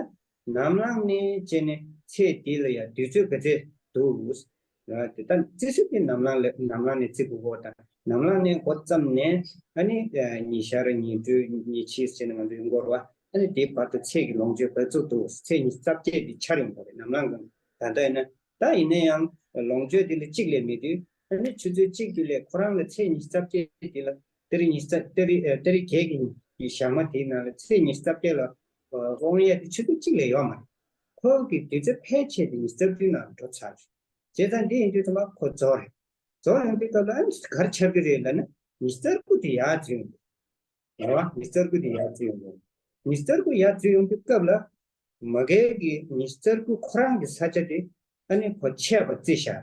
ནམ་ལངས་ནས་བྱས་ནས་ཚེས་དེ་ལ་ཡ་དུས་ཚོད་ག་ཚོད་འདུག་ཨ་དེ་ད་བརྩི་སྲོལ་དེ་ནམ་ལངས་ལ་ནམ་ལངས་ནས་བརྩི་དགོས་གོ། ད་ནམ་ལངས་ནས་འགོ་བརྩམས་ནས་ཨ་ནི་ཉི་ཤར་ཉི་དྲོས་ཉི་ཕྱེད་ཟེར་ནས་ང་ཚོ་ཡོང་གི་ཡོད་རེད་བ། ཨ་ནི་དེའི་བར་དུ་ཚེས་ཀྱི་ལོངས་སྤྱོད་ག་ཚོད་འདུག་ཚེས་ཉི་ཤུ་རྩ་བརྒྱད་དེ་འཆར་ཡོང་གི་རེད། ནམ་ལངས་གང་ད་ལྟ་ཡིན་ན། ད་ཡིན་ན་ཡང་ལོངས་སྤྱོད་དེ་ལ་གཅིག་ལས་མེད་དུས་ཨ་ནི་ཆུ་ཚོད་གཅིག་དེ་ལས་ཁོ་རང་ལ་ཚེས་ཉི་ཤུ་རྩ་བརྒྱད་དེ་ལ་ཏ་རིག་ཉི་ཤུ་རྩ་ཏ་རིག་ཨ་ཏ་རིག་བརྒྱད་ཀྱི་ཞག་མ་དེའི་ནང་ལ་ཚེས་ཉི་ཤུ་རྩ་བརྒྱད་ལ་ཨ་དབང་ཡས་དེ་ཆུ་ཚོད་གཅིག་ལས་ཡོད་མ་རེད། ཁོ་གི་དུས་ཚོད་ཕལ་ཆེར་དེ་ཉི་ཤུ་རྩ་བདུན་ནང་འགྲོ་ཚར་རེད། བྱས་ཙང་འདི་ཡིན་དུས་ཚང་མ་ཁོ་རྫོགས་རེད། རྫོགས་ཡོང་དུས་སྐབས་ལ་ཨ་ནི་ག་རེ་ཆགས་ཀྱི་རེད་ལབ་ན་ཉི་ཤུ་རྩ་དགུ་དེ་ཡར་འཛུལ་ཡོང་དུས། རེད་བ། ཉི་ཤུ་རྩ་དགུ་དེ་ཡར་འཛུལ་ཡོང་དུས། ཉི་ཤུ་རྩ་དགུ་ཡར་འཛུལ་ཡོང་དུས་སྐབས་ལ། མ་གལ་གྱི་ཉི་ཤུ་རྩ་དགུ་ཁོ་རང་གི་ས་ཆ་དེ་ཨ་ནི་ཁོ་ཆད་པ་བརྩི་བཞག་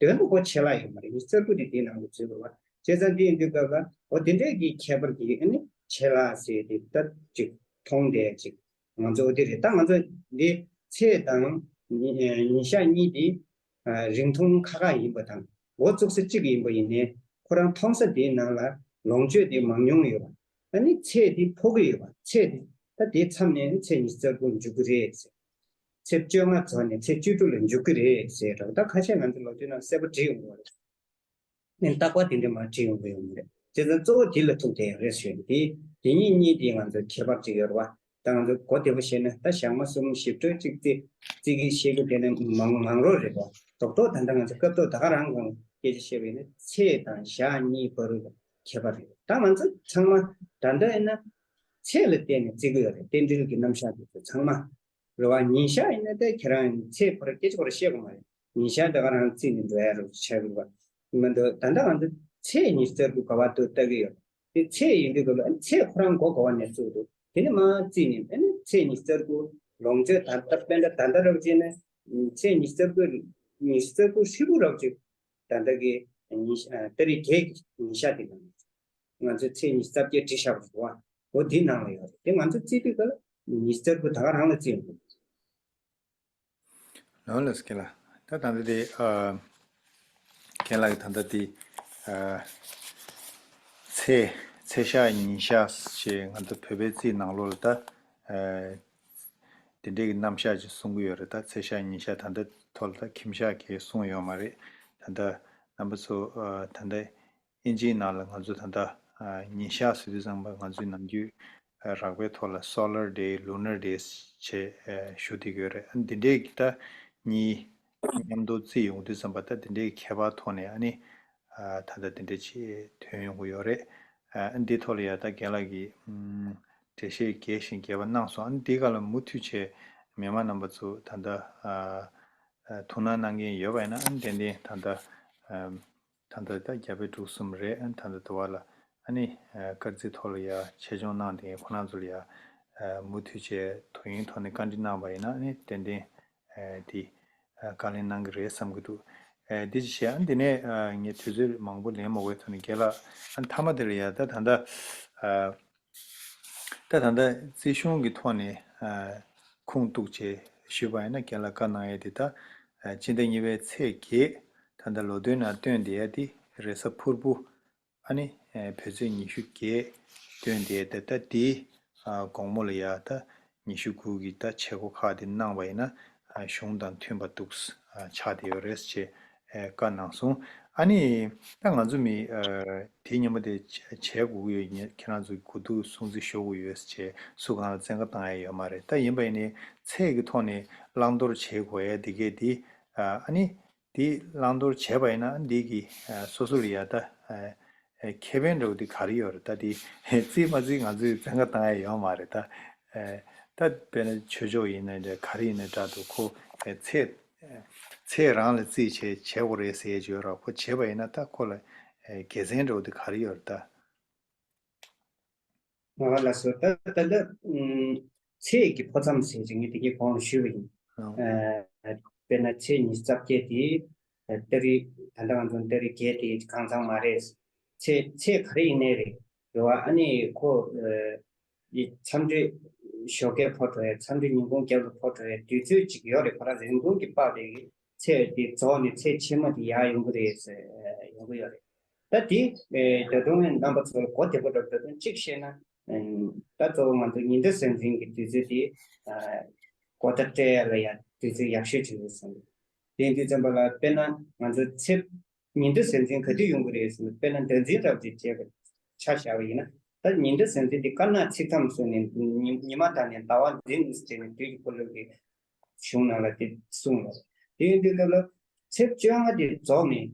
དོན་དུ་ཁོ་ཆད་ལྷག་ཡོད་མ་རེད། ཉི་ཤུ་རྩ་དགུ་དེ་དེའི་ནང་དུ་འཛུལ་དགོས་པ། བྱས་ཙང་འདི་ཡིན་དུས་སྐབས་ལ་འོ་དེ་འདྲའི་གི་ཁྱད་པར་གྱིས་ཨ་ནི་ཆད་ལྷག་ཟེར་དེ་ལྟར་ཅིག་མཐོང་བསྡད་ཅིག་ང་ཚོ་འོ་དེ་རེད། ད་ང་ཚོ་འདི་ཚེས་དང་ཉི་ཉིན་ཞག་གཉིས་དེ་རིང་ཐུང་ཁ་ཁ་ཡིན་པ་དང་འགོ་བཙུགས་ས་གཅིག་ཡིན་པ་ཡིན་ནའི་ཁོ་རང་མཐོང་ས་དེའི་ནང་ལ་ལོངས་སྤྱོད་དེ་མང་ཉུང་ཡོད་པ། ཨ་ནི་ཚེས་དེ་འཕོ་གི་ཡོད་པ། ཚེས་དེ་ད་དེའི་མཚམས་ནས་ཚེས་ཉི་ཤུ་རྩ་དགུ་འཇུག་གི་རེད་ཟེར། ཚེས་བཅོ་ལྔ་རྫོགས་ནས་ཚེས་བཅུ་དྲུག་ལ་འཇུག་གི་རེད་ཟེར་རོ། ད་ཁ་ཤས་ང་ཚོ་ལོ་རྒྱུས་ནང་གསལ་པོ་བྲིས་ཡོང་གི་ཡོད་རེད། ནས་རྟག་པར་དེ་འདྲ་མར་བྲིས་ཡོང་གི་ཡོད་མ་རེད། བྱས་ཙང་གཙོ་བོ་དེ་ལ་ཐུག་བསྡད་ཡོད་རེད་ཞུས་ནས་དེ་དེ་གཉིས་གཉིས་དེ་ང་ཚོ་ཁྱད་པར་ཅིག་ཡོད་རེད་བ། ད་ང་ཚོ་གོ་བདེ་པོ་བཤད་ན་ད་ཞག་མ་གསུམ་ཞིབ་ཕྲ་གཅིག་རྩི་རྩི་གི་བཤད་རྒྱུ་དེ་ནི་མང་མང་རོ་རེད་བ། རྡོག་རྡོག་ད་ལྟ་ང་ཚོ་སྐབས་ཐོག་ད་ག་རང་གང་སྐད་ཆ་བཤད་པ་ཡིན་ན་ཚེས་དང་ཞག་གཉིས་བར་དུ་ཁྱད་པར་རེད། ད་ང་ཚོ་ཚང་མ་ད་ལྟ་ཡིན་ན་ཚེས་ལ་བརྟེན་ནས་བརྩི་གི་ཡོད་རེད། རྟེན་འབྲེལ་གྱི་རྣམ་གཞག་དེ་ཚོ་ཚང་མ། རེད་བ། ཉིན་ཞག་ཡིན་ན་ད་ཁྱེད་རང་ཚེས་ཁོ་ར་སྐད་ཆ་ཁོ་ར་བཤད་དགོས་མ་རེད། ཉིན་ཞག་ད་ག་རང་རྩིས་ནས་འགྲོ་ཡ་རུ་ཆགས་ཀྱི་རེད་བ། མི་འདུག་ད་ལྟ་ང་ཚོ་ཚེས་ཉི་ཤུ་རྩ་དགུ་ག་བ་འདུག་ལྟ་གི་ཡོད། དེ་ཚེས་ཡིན་དུས་སྐབས་ལ་ཨ་ནི་ཚེས་ཁོ་རང་མགོ་དགོ་བ་ནས་བཙུགས་འདུག་དེ་ནི་མ་བརྩིས་ནས་ཨ་ནི་ཚེས་ཉི་ཤུ་རྩ་དགུ་ལོངས་སྤྱོད་ད་ལྟ་དཔེ་འདྲ་ད་ལྟ་རབ་བྱས་ནས་ཚེས་ཉི་ཤུ་རྩ་དགུ་ཉི་ཤུ་རྩ་དགུ་ཧྲིལ་པོ་རབ་ཅིག་ད་ལྟ་གི་ཉི་ཤ་ཨ་ཏ་རིག་བརྒྱད་ཀྱི་ཉིན་ཞག་དེ་དང་། ང་ཚོས་ཚེས་ཉི་ཤུ་རྩ་བརྒྱད་བྲིས་བཞག་པ་རེད་བ། འོ་འདི་ནང་ལ་ཡོད་རེད། དེ་ང་ཚོས་བརྩིས་དུས་སྐབས་ལ་ཉི་ཤུ་རྩ་དགུ་ད་ག་རང་ལ་བརྩིས་ཡོང་གི་རེད། ལགས་ལགས་རྒན་ལགས། ད་ད་ལྟ་དེ་ཨ། རྒན་ལགས་ཀྱིས་ད་ལྟ་དེ་ཨ། ཚེས་ཚེས་ཞག་ཉིན་ཞག་ཅེས་ང་ཚོ་བོད་པའི་རྩིས་ནང་ལོགས་ལ་ད་ཨ། དེ་འདྲའི་གི་རྣམ་གཞག་ཅིག་གསུང་གི་ཡོད་རེད། ད་ཚེས་ཞག་ཉིན་ཞག་ད་ལྟ་ཐོག་ལ་ད་ཁྱིམ་ཞག་གས་གསུངས་ཡོད་མ་རེད། ད་ལྟ་རྣམ་པ་ཚོ་ཨ། ད་ལྟ་དབྱིན་ཇིའི་ནང་ལ་ང་ཚོ་ད་ལྟ་ཨ། ཉིན་ཞག་ཟེར་དུས་ཙམ་པ་ང་ཚོའི་ནམ་རྒྱུན་ཨ། རགས་པའི་ཐོག་ལ་Solar Day, Lunar Day ཅེས་ཨ། ཞུ་བསྡད་ཀྱི་ཡོད་རེད། ཨ། འདི་འདྲའི་གི་ད་གཉིས་མཉམ་དུ་བརྩིས་ཡོང་དུས་ཙམ་པ་ད་འདི་འདྲའི་ཁྱད་པར་ཐོག་ནས་ཨ་ནི་ཨ། ད་ལྟ་འདི་འདྲ་ཅིག་ཐོན་ཡོང་གི་ཡོད་རེད། ཨ། འདི་ཐོག་ལ་ཡ་ད་རྒན་ལགས་ཀྱིས་ཨམ། འགྲེལ་བཤད་རྒྱས་ཤིང་རྒྱས་པ་གནང་སོང་། ཨ་ནི་འདི་ག་ལ་མུ་མཐུད་བྱས་མི་མང་རྣམ་པ་ཚོ་ད་ལྟ་ཨ། ཨ། ཐུགས་སྣང་གནང་མཁན་ཡོད་པ་ཡིན་ན་ཨ་ནི་ཏན་ཏན་ད་ལྟ་ཨ། ད་ལྟ་ད་རྒྱ་བལ་འབྲུག་གསུམ་རེད། ཨ་ནི་ད་ལྟ་དུ་བ་ལ་ཨ་ནི་ཨ། དཀར་རྩིས་ཐོག་ལ་ཡ་ཆེད་སྦྱོང་གནང་དེ་ཁོ་རང་ཚོ་ལ་ཡ་ཨ། མུ་མཐུད་བྱས་དོ་དབྱིངས་ཐོག་ནས་བཀའ་འདྲི་གནང་པ་ཡིན་ན་ཨ་ནི་ཏན་ཏན་ཨ། དེ་ཨ། བཀའ་ལན་གནང་གི་རེད་བསམ་གྱི་འདུག་ཨ། འདི་ཅི་བྱས་ཨ། འདི་ནས་ཨ། ངས་དུས་ཚོད་མང་པོ་ལེན་མ་དགོས་ཐོག་ནས་རྒན་ལགས་ཨ། མཐའ་མ་དེ་ལ་ཡ་ད་ད་ལྟ་ཨ། ད་ད་ལྟ་རྩིས་གཞུང་གི་ཐོག་ནས་ཨ། ཁུངས་གཏུགས་བྱས་ཞུས་པ་ཡིན་ན་རྒན་ལགས་བཀའ་གནང་ཡས་དེ་ད་ཨ། སྤྱི་ཟླ་གཉིས་པའི་ཚེས་བརྒྱད་ད་ལྟ་ལོ་ཐོའི་ནང་བཏོན་བསྡད་ཡ་དེ་རེས་གཟའ་ཕུར་བུ་ཨ་ནི་ཨ། བོད་ཚེས་ཉི་ཤུ་བརྒྱད་བཏོན་བསྡད་ཡ་དེ་ད་དེའི་ཨ། དགོང་མོ་ལ་ཡ་ད་ཉི་ཤུ་དགུ་གི་ད་བྱེད་སྒོ་ཁག་དེ་གནང་བ་ཡིན་ན་ཨ། གཞུང་དང་མཐུན་པ་འདུག་ཨ། ཆགས་བསྡད་ཡོད་རེད་ཅེས་ཨ། བཀའ་གནང་སོང་། ཨ་ནི་ད་ང་ཚོ་མི་ཨ། དེ་ཉིན་མོ་དེ་བྱ་བྱེད་དགོས་ཀྱི་ཡོད། ཁྱེད་རང་ཚོ་གོ་བསྡུར་སྲུང་བརྩི་ཞུ་དགོས་ཡོད་ཅེས་སུ་གང་ལ་བཙན་བཀའ་བཏང་ཡ་ཡོད་མ་རེད། ད་ཡིན་པ་ཡིན་ནའི་ཚད་ཀྱི་ཐོག་ནས་བླང་དོར་བྱེད་དགོས་ཡ་དེ་གས་དེ་ཨ། ཨ་ནི་དེ་བླང་དོར་བྱས་པ་ཡིན་ན་འདི་གི་ཨ། སོ་སོ་ལ་ཡ་ད་ཨ། ཨ། ཁེ་ཕན་འདྲ་བོ་དེ་ག་རེ་ཡོད་རེད། ད་དེ་རྩིས་མ་རྩིས་ང་ཚོས་བཙན་བཀའ་བཏང་ཡ་ཡོད་མ་རེད། ད་ཨ། ད་དཔེར་ན་ཆོས་ཕྱོགས་ཡིན་ན་འདྲ་ག་རེ་ཡིན་ན་འདྲ་འདུག་ཁོ་ཨ། ཚད་ཨ། ཚད་རང་ལ་རྩིས་བྱས་བྱེད་དགོས་རེད་ཟེར་ཡ་ཅིག་ཡོད་རེད། ཁོ་བྱས་པ་ཡིན་ན་ད་ཁོ་ལ་ཨ། དགེ་མཚན་འདྲ་བོ་དེ་ག་རེ་ཡོད་རེད་ད། ང་ལ་སོ་ད་ད་ལྟ་ཨུམ། ཚེས་ཀྱི་འཕོ་མཚམས་ཟེར་ཅིག་ངས་དེ་གའི་གོང་ལ་ཞུས་པ་ཡིན། ཨ། ཨ། དཔེར་ན་ཚེས་ཉི་ཤུ་རྩ་བརྒྱད་དེ་ཨ། ཏ་རིག་ད་ལྟ་ང་ཚོ་ཏ་རིག་བརྒྱད་དེ་གང་ཚང་མ་རེད། ཚེས་ཚེས་ག་རེ་ཡིན་ནའི་རེད། རེད་བ། ཨ་ནི་ཁོ་ཨ། ཡི་མཚམས་རེ་ཞོགས་ཀས་འཕོ་འགྲོ་ཡ་མཚམས་རེ་ཉིན་གུང་རྒྱབ་ལ་འཕོ་འགྲོ་ཡ་དུས་ཚོད་ཅིག་ཡོད་རེད། ཁོ་རང་རིན་གོང་གིས་དཔག་པའི་ཚེས་དེ་རྫོགས་ནས་ཚེས་ཕྱི་མ་དེ་ཡར་ཡོང་གི་རེད་ཟེར་ཡོང་གི་ཡོད་རེད། ད་དེ་ཨེ། ད་དུང་རྣམ་པ་ཚོར་གོ་བདེ་པོ་འདྲ་ད་དུང་གཅིག་བཤད་ན། ཨ། ད་གཙོ་བོ་ང་ཚོ་ཉི་ཟླ་གཟའ་འཛིན་གྱི་དུས་ཚོད་དེ་ཨ། གོ་བརྡ་སྤྲད་ཡ་ལ་ཡང་དུས་ཚོད་ཡག་ཤོས་ཅིག་རེད་བསམ་གྱི། དེ་ཡིན་དུས་ཙམ་པ་ལ་དཔེར་ན་ང་ཚོ་ཚེས་ཉི་ཟླ་གཟའ་འཛིན་ག་དུས་ཡོང་གི་རེད་ཟེར་ན། དཔེར་ན་ཟླ་འཛིན་རབ་ཅིག་བྱས་པ་ཆ་བཞག་པ་ཡིན་ན། ད་ཉི་ཟླ་གཟའ་འཛིན་དེ་དཀར་ནག་ཚིགས་མཚམས་སུ་ནས་ཉི་ཉི་མ་དང་ནས་ཟླ་བ་འཛིན་ཟེར་ནས་དུས་ཀྱི་འཁོར་ལོ་གི་གཞུང་ནང་ལ་དེ་གསུངས་ཡོད། དེ་ཡིན་དུས་སྐབས་ལ་ཚེས་བཅོ་ལྔ་དེ་རྫོགས་ནས་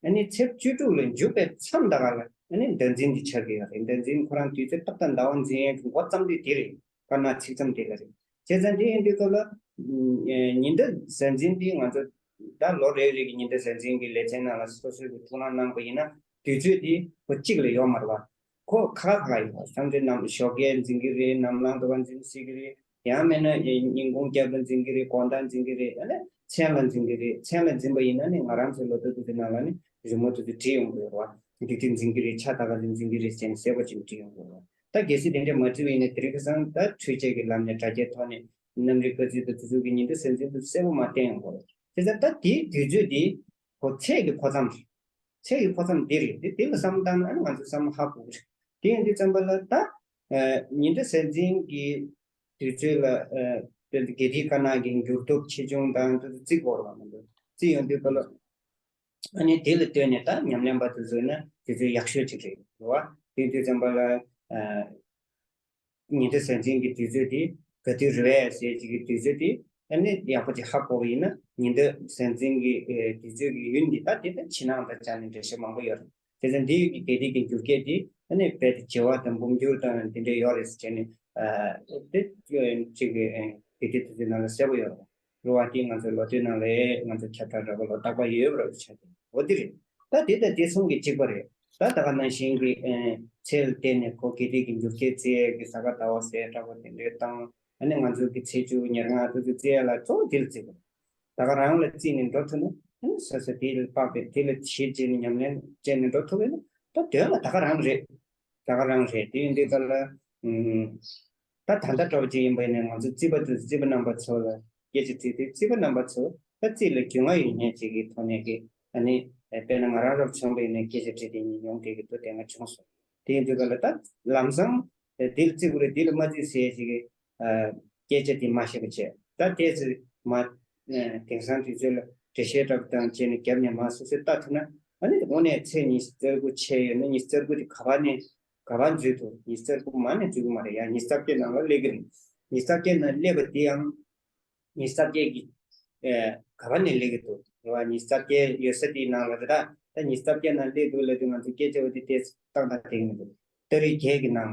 ཨ་ནི་ཚེས་བཅུ་དྲུག་ལ་འཇུག་པའི་མཚམས་ད་ག་ལ་ཨ་ནི་ཟླ་འཛིན་དེ་ཆགས་ཀྱི་ཡོད་རེད། ཟླ་འཛིན་ཁོ་རང་དུས་ཚོད་ཏག་ཏག་ཟླ་བ་འཛིན་ཡས་ཀྱི་འགོ་བརྩམས་དུས་དེ་རེད། དཀར་ནག་ཚིགས་མཚམས་དེ་ལ་རེད། བྱས་ཙང་དེ་ཡིན་དུས་སྐབས་ལ་ཉི་ཟླ་གཟའ་འཛིན་དེ་ང་ཚོ་ད་ལོ་རེ་རེ་གི་ཉི་ཟླ་གཟའ་འཛིན་གྱི་ལེ་ཚན་ནང་ལ་སོ་སོའི་གི་ཐུགས་སྣང་གནང་པ་ཡིན་ན་དུས་ཚོད་དེ་ཁོ་གཅིག་ལ་ཡོད་མ་རེད་བ། ཁོ་ཁ་ཁ་ཁ་ཡོད། མཚམས་རེ་ནམ་ཞོགས་ཀས་འཛིན་གྱི་རེད། ནམ་ལངས་དུས་འཛིན་སྲིད་ཀྱི་རེད། ཡང་མིན་ན་ཉིན་གུང་རྒྱབ་ལ་འཛིན་གྱི་རེད། དགོང་དག་འཛིན་གྱི་རེད། ཨ་ནི་མཚན་ལ་འཛིན་གྱི་རེད། མཚན་ལ་འཛིན་པ་ཡིན་ན་ནི་ང་རང་ཚོའི་ལོ་ཐོ་དེ་ཚོའི་ནང་ལ་ནི་རི་མོ་དེ་ཚོ་བྲིས་ཡོང་གི་ཡོད་རེད་བ། འདི་དེ་འཛིན་གྱི་རེད། ཆ་ད་ག་ལ་འཛིན་གྱི་རེད་ཟེར་ནས་གསལ་པོ་ཅིག་བྲིས་ཡོང་གི་ཡོད་རེད་བ། ད་གལ་སྲིད་དེ་འདྲ་མ་བྲིས་པ་ཡིན་ན་དེ་རིང་ཁ་སང་ད་འཕྲུལ་ཆས་ཀྱི་ལམ་ནས་དྲ་རྒྱའི་ཐོག་ནས་གནམ་རིག་སྐར་རྩིས་དང་དེ་ཚོ་གི་ཉིན་ཐོ་གཟའ་འཛིན་དེ་གསལ་པོ་མར་བསྟན་ཡོང་གི་རེད། དེ་ཚོ་ད་དེའི་དུས་ཚོད་དེ་ཁོ་ཚད་ཀྱི་འཕོ་མཚམས་རེད། ཚད་ཀྱི་འཕོ་མཚམས་འདི་རེད། འདི་འདི་ལ་བསམ་བློ་བཏང་ན་ང་ཚོ་བསམ་བློ་ཧ་གོ་གི་རེད། དེ་ཡིན་དུས་ཙམ་པ་ལ་ད་ཨ་ཉི་ཟླ་གཟའ་འཛིན་གྱི་དུས་ཚོད་ལ་ཨ་དཔེར་ན་དགེ་སྡིག་དཀར་ནག་གི་འགྱུར་ལྡོག་ཆེ་ཆུང་དང་དེ་ཚོ་བརྩི་དགོས་རེད་བ། མི་འདུག་བརྩི་ཡོང་དུས་སྐབས་ལ་ཨ་ནི་དེ་ལ་ལྟོས་ནས་ད་ཉམས་ལེན་པ་དེ་ཚོ་ན་དུས་ཚོད་ཡག་ཤོས་ཅིག་རེད་རེད་བ། དེ་ཡིན་དུས་ཙམ་པ་ལ་ཨ། ཉི་ཟླ་གཟའ་འཛིན་གྱི་དུས་ཚོད་དེ་ག་དུས་རེད་པས་ཟེར་ཅིག་གི་དུས་ཚོད་དེ་ཨ་ནི་ཡག་པོ་ཅིག་ཧ་གོ་བ་ཡིན་ན། ཉི་ཟླ་གཟའ་འཛིན་གྱི་ཨེ་དུས་ཚོད་ཀྱི་ཡུན་འདི་ད་དེ་ལྟར་ཕྱི་ནང་དང་སྦྱར་ནས་འགྲེལ་བཤད་མང་པོ་ཡོད་རེད། དེ་ཚོ་འདི་ཡི་གི་དགེ་སྡིག་གི་འགྱུར་སྐྱེས་དེ་ཨ་ནི་རྦད་དེ་བྱེ་བ་དང་འབུམ་འགྱུར་དང་དེ་འདྲ་ཡོད་རེད་ཟེར་བྱས་ནས་ཨ་དེ་ཅིག་གི་ཨེ་དགེ་སྡིག་དེ་ཚོའི་ནང་ལ་གསལ་པོ་ཡོད་རེད། རེད་བ། དེ་ང་ཚོའི་ལོ་ཐོའི་ནང་ལ་ང་ཚོ་ཁྱབ་བསྒྲགས་འདྲ་པོ་ལོ་རྟག་པར་ཡོད་པ་རེད་ཆགས་ཏེ། འོ་དེ་རེད། ད་དེ་དང་དེ་གསུམ་གྱི་གཅིག་པ་རེད། ད་ད་ག་ནང་བཞིན་གྱི་ཚེས་ལ་བརྟེན་ནས་ཁོ་དགེ་སྡིག་གི་འགྱུར་ཁྱད་བརྩི་ཡས་ཀྱི་གཟའ་སྐར་ཟླ་བ་ཟེར་འདྲ་པོ་དེ་འདྲའི་བཏང་། ཨ་ནི་ང་ཚོ་གི་ཚེས་བཅུ་ཉེར་ལྔ་དེ་ཚོ་བརྩི་ཡས་ལ་གཙོ་བོ་དེ་ལ་བརྩི་དགོས། ད་ག་རང་ལ་བརྩིས་ནས་འགྲོ་ཐུབ་ན། ཨ་ནི་སོ་སོ་དེ་ལ་དཔག་པའི་དེ་ལ་གཞི་བྱས་ནས་ཉམས་ལེན་བྱས་ནས་འགྲོ་ཐུབ་པས་ན། ད་དོན་ལ་ད་ག་རང་རེད། ད་ག་རང་རེད། དེ་ཡིན་དུས་ད་ལ་ཨུམ། ད་ད་ལྟ་འདྲ་བོ་ཅིག་ཡིན་པ་ཡིན་ན། ང་ཚོ་རྩིས་པ་དེ་རྩིས་པ་རྣམ་པ་ཚོ་ལ་སྐད་ཆ་དྲིས་དུས། རྩིས་པ་རྣམ་པ་ཚོ་ད་རྩིས་ལ་རྒྱུས་མངའ་ཡོད་མཁན་ཅིག་གི་ཐོག་ནས་ཀྱི། ཨ་ནི་དཔེར་ན་ང་རང་རབ་བྱུང་བ་ཡིན་ན་སྐད་ཆ་དྲིས་དེ་ཉིད་ཡོང་བསྡད་ཀྱི་འདུག་དེ་སྔ་བྱུང་སོང་། དེ་ཡིན་དུས་ག་ལ་ད་ལམ་སང་དེ་ལ་རྩི་དགོས་རེད། དེ་ལ་མ་རྩི་ཟེར་ཅིག་གི་སྐད་ཆ་དེ་མ་བཤད་པ་བྱས། ད་དེ་ཚོ་མ་དེང་སང་དུས་ཚོད་ལ་འགྲེལ་བཤད་འདྲ་པོ་དང་བཅས་ནས་རྒྱབ་ནས་མར་སོ་སོས་ལྟ་ཐུབ་ན། ཨ་ནི་དངོས་གནས་ཚེས་ཉི་ཤུ་རྩ་དགུ་ཆད་ཡོད་ན། ཉི་ཤུ་རྩ་དགུ་དེ་ག་པར་ནས་ག་པར་འཛུལ་འདུག་ཉི་ཤུ་རྩ་དགུ་མར་ནས་འཛུལ་གི་མ་རེད་ཡ། ཉི་ཤུ་རྩ་བརྒྱད་ནང་ལ་སླེབས་ཀྱི་རེད། ཉི་ཤུ་རྩ་བརྒྱད་ནང་སླེབས་པ་དེ་ཡང་ཉི་ཤུ་རྩ་བརྒྱད་ཀྱི་ཨེ་ག་པར་ནས་སླེབས་ཀྱི་འདུག་རེད་བ། ཉི་ཤུ་རྩ་བརྒྱད་ཡོད་ས་དེའི་ནང་ལ་རེད། ད་ད་ཉི་ཤུ་རྩ་བརྒྱད་ནང་སླེབས་འདུག་ལབ་དུས་ང་ཚོ་སྐད་ཆ་བ་དེ་ཏོག་ཙམ་ཏག་ཏག་དེ་ཡིན་འདུག་སྟ་རེ་བརྒྱད་ཀྱི་ནང་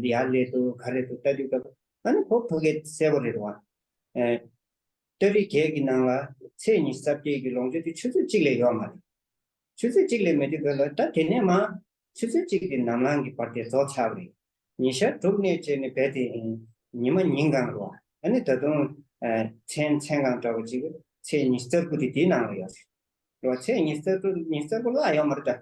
ལ་ཡར་སླེབས་འདུག་ག་རེ་འདུག་ལྟ་དུས་སྐབས། ཨ་ནི་ཁོ་ཕ་གིར་གསལ་པོ་རེད་བ། ཨེ་སྟ་རེ་བརྒྱད་ཀྱི་ནང་ལ་ཚེས་ཉི་ཤུ་རྩ་བརྒྱད་ཀྱི་ལོངས་སྤྱོད་དེ་ཆུ་ཚོད་གཅིག་ལས་ཡོད་མ་རེད། ཆུ་ཚོད་གཅིག་ལས་མེད་དུས་སྐབས་ལ། ད་དེ་ནས་མར་ཆུ་ཚོད་གཅིག་གི་ནམ་ལངས་ཀྱི་བར་དེ་རྫོགས་ཚར་བ་རེད། ཉིན་ཞག་དྲུག་ནས་བྱས་ནས་རྦད་དེ་ཉི་མ་ཉིན་གང་རེད་བ། ཨ་ནི་ད་དུང་ཨ་མཚན་མཚན་གང་འདྲ་བོ་ཅིག་ཚེས་ཉི་ཤུ་རྩ་དགུ་དེ་དེའི་ནང་ལ་ཡོད་རེད་བ། ཚེས་ཉི་ཤུ་རྩ་དགུ་ཉི་ཤུ་རྩ་དགུ་བརླག་ཡོད་མ་རེད་ད།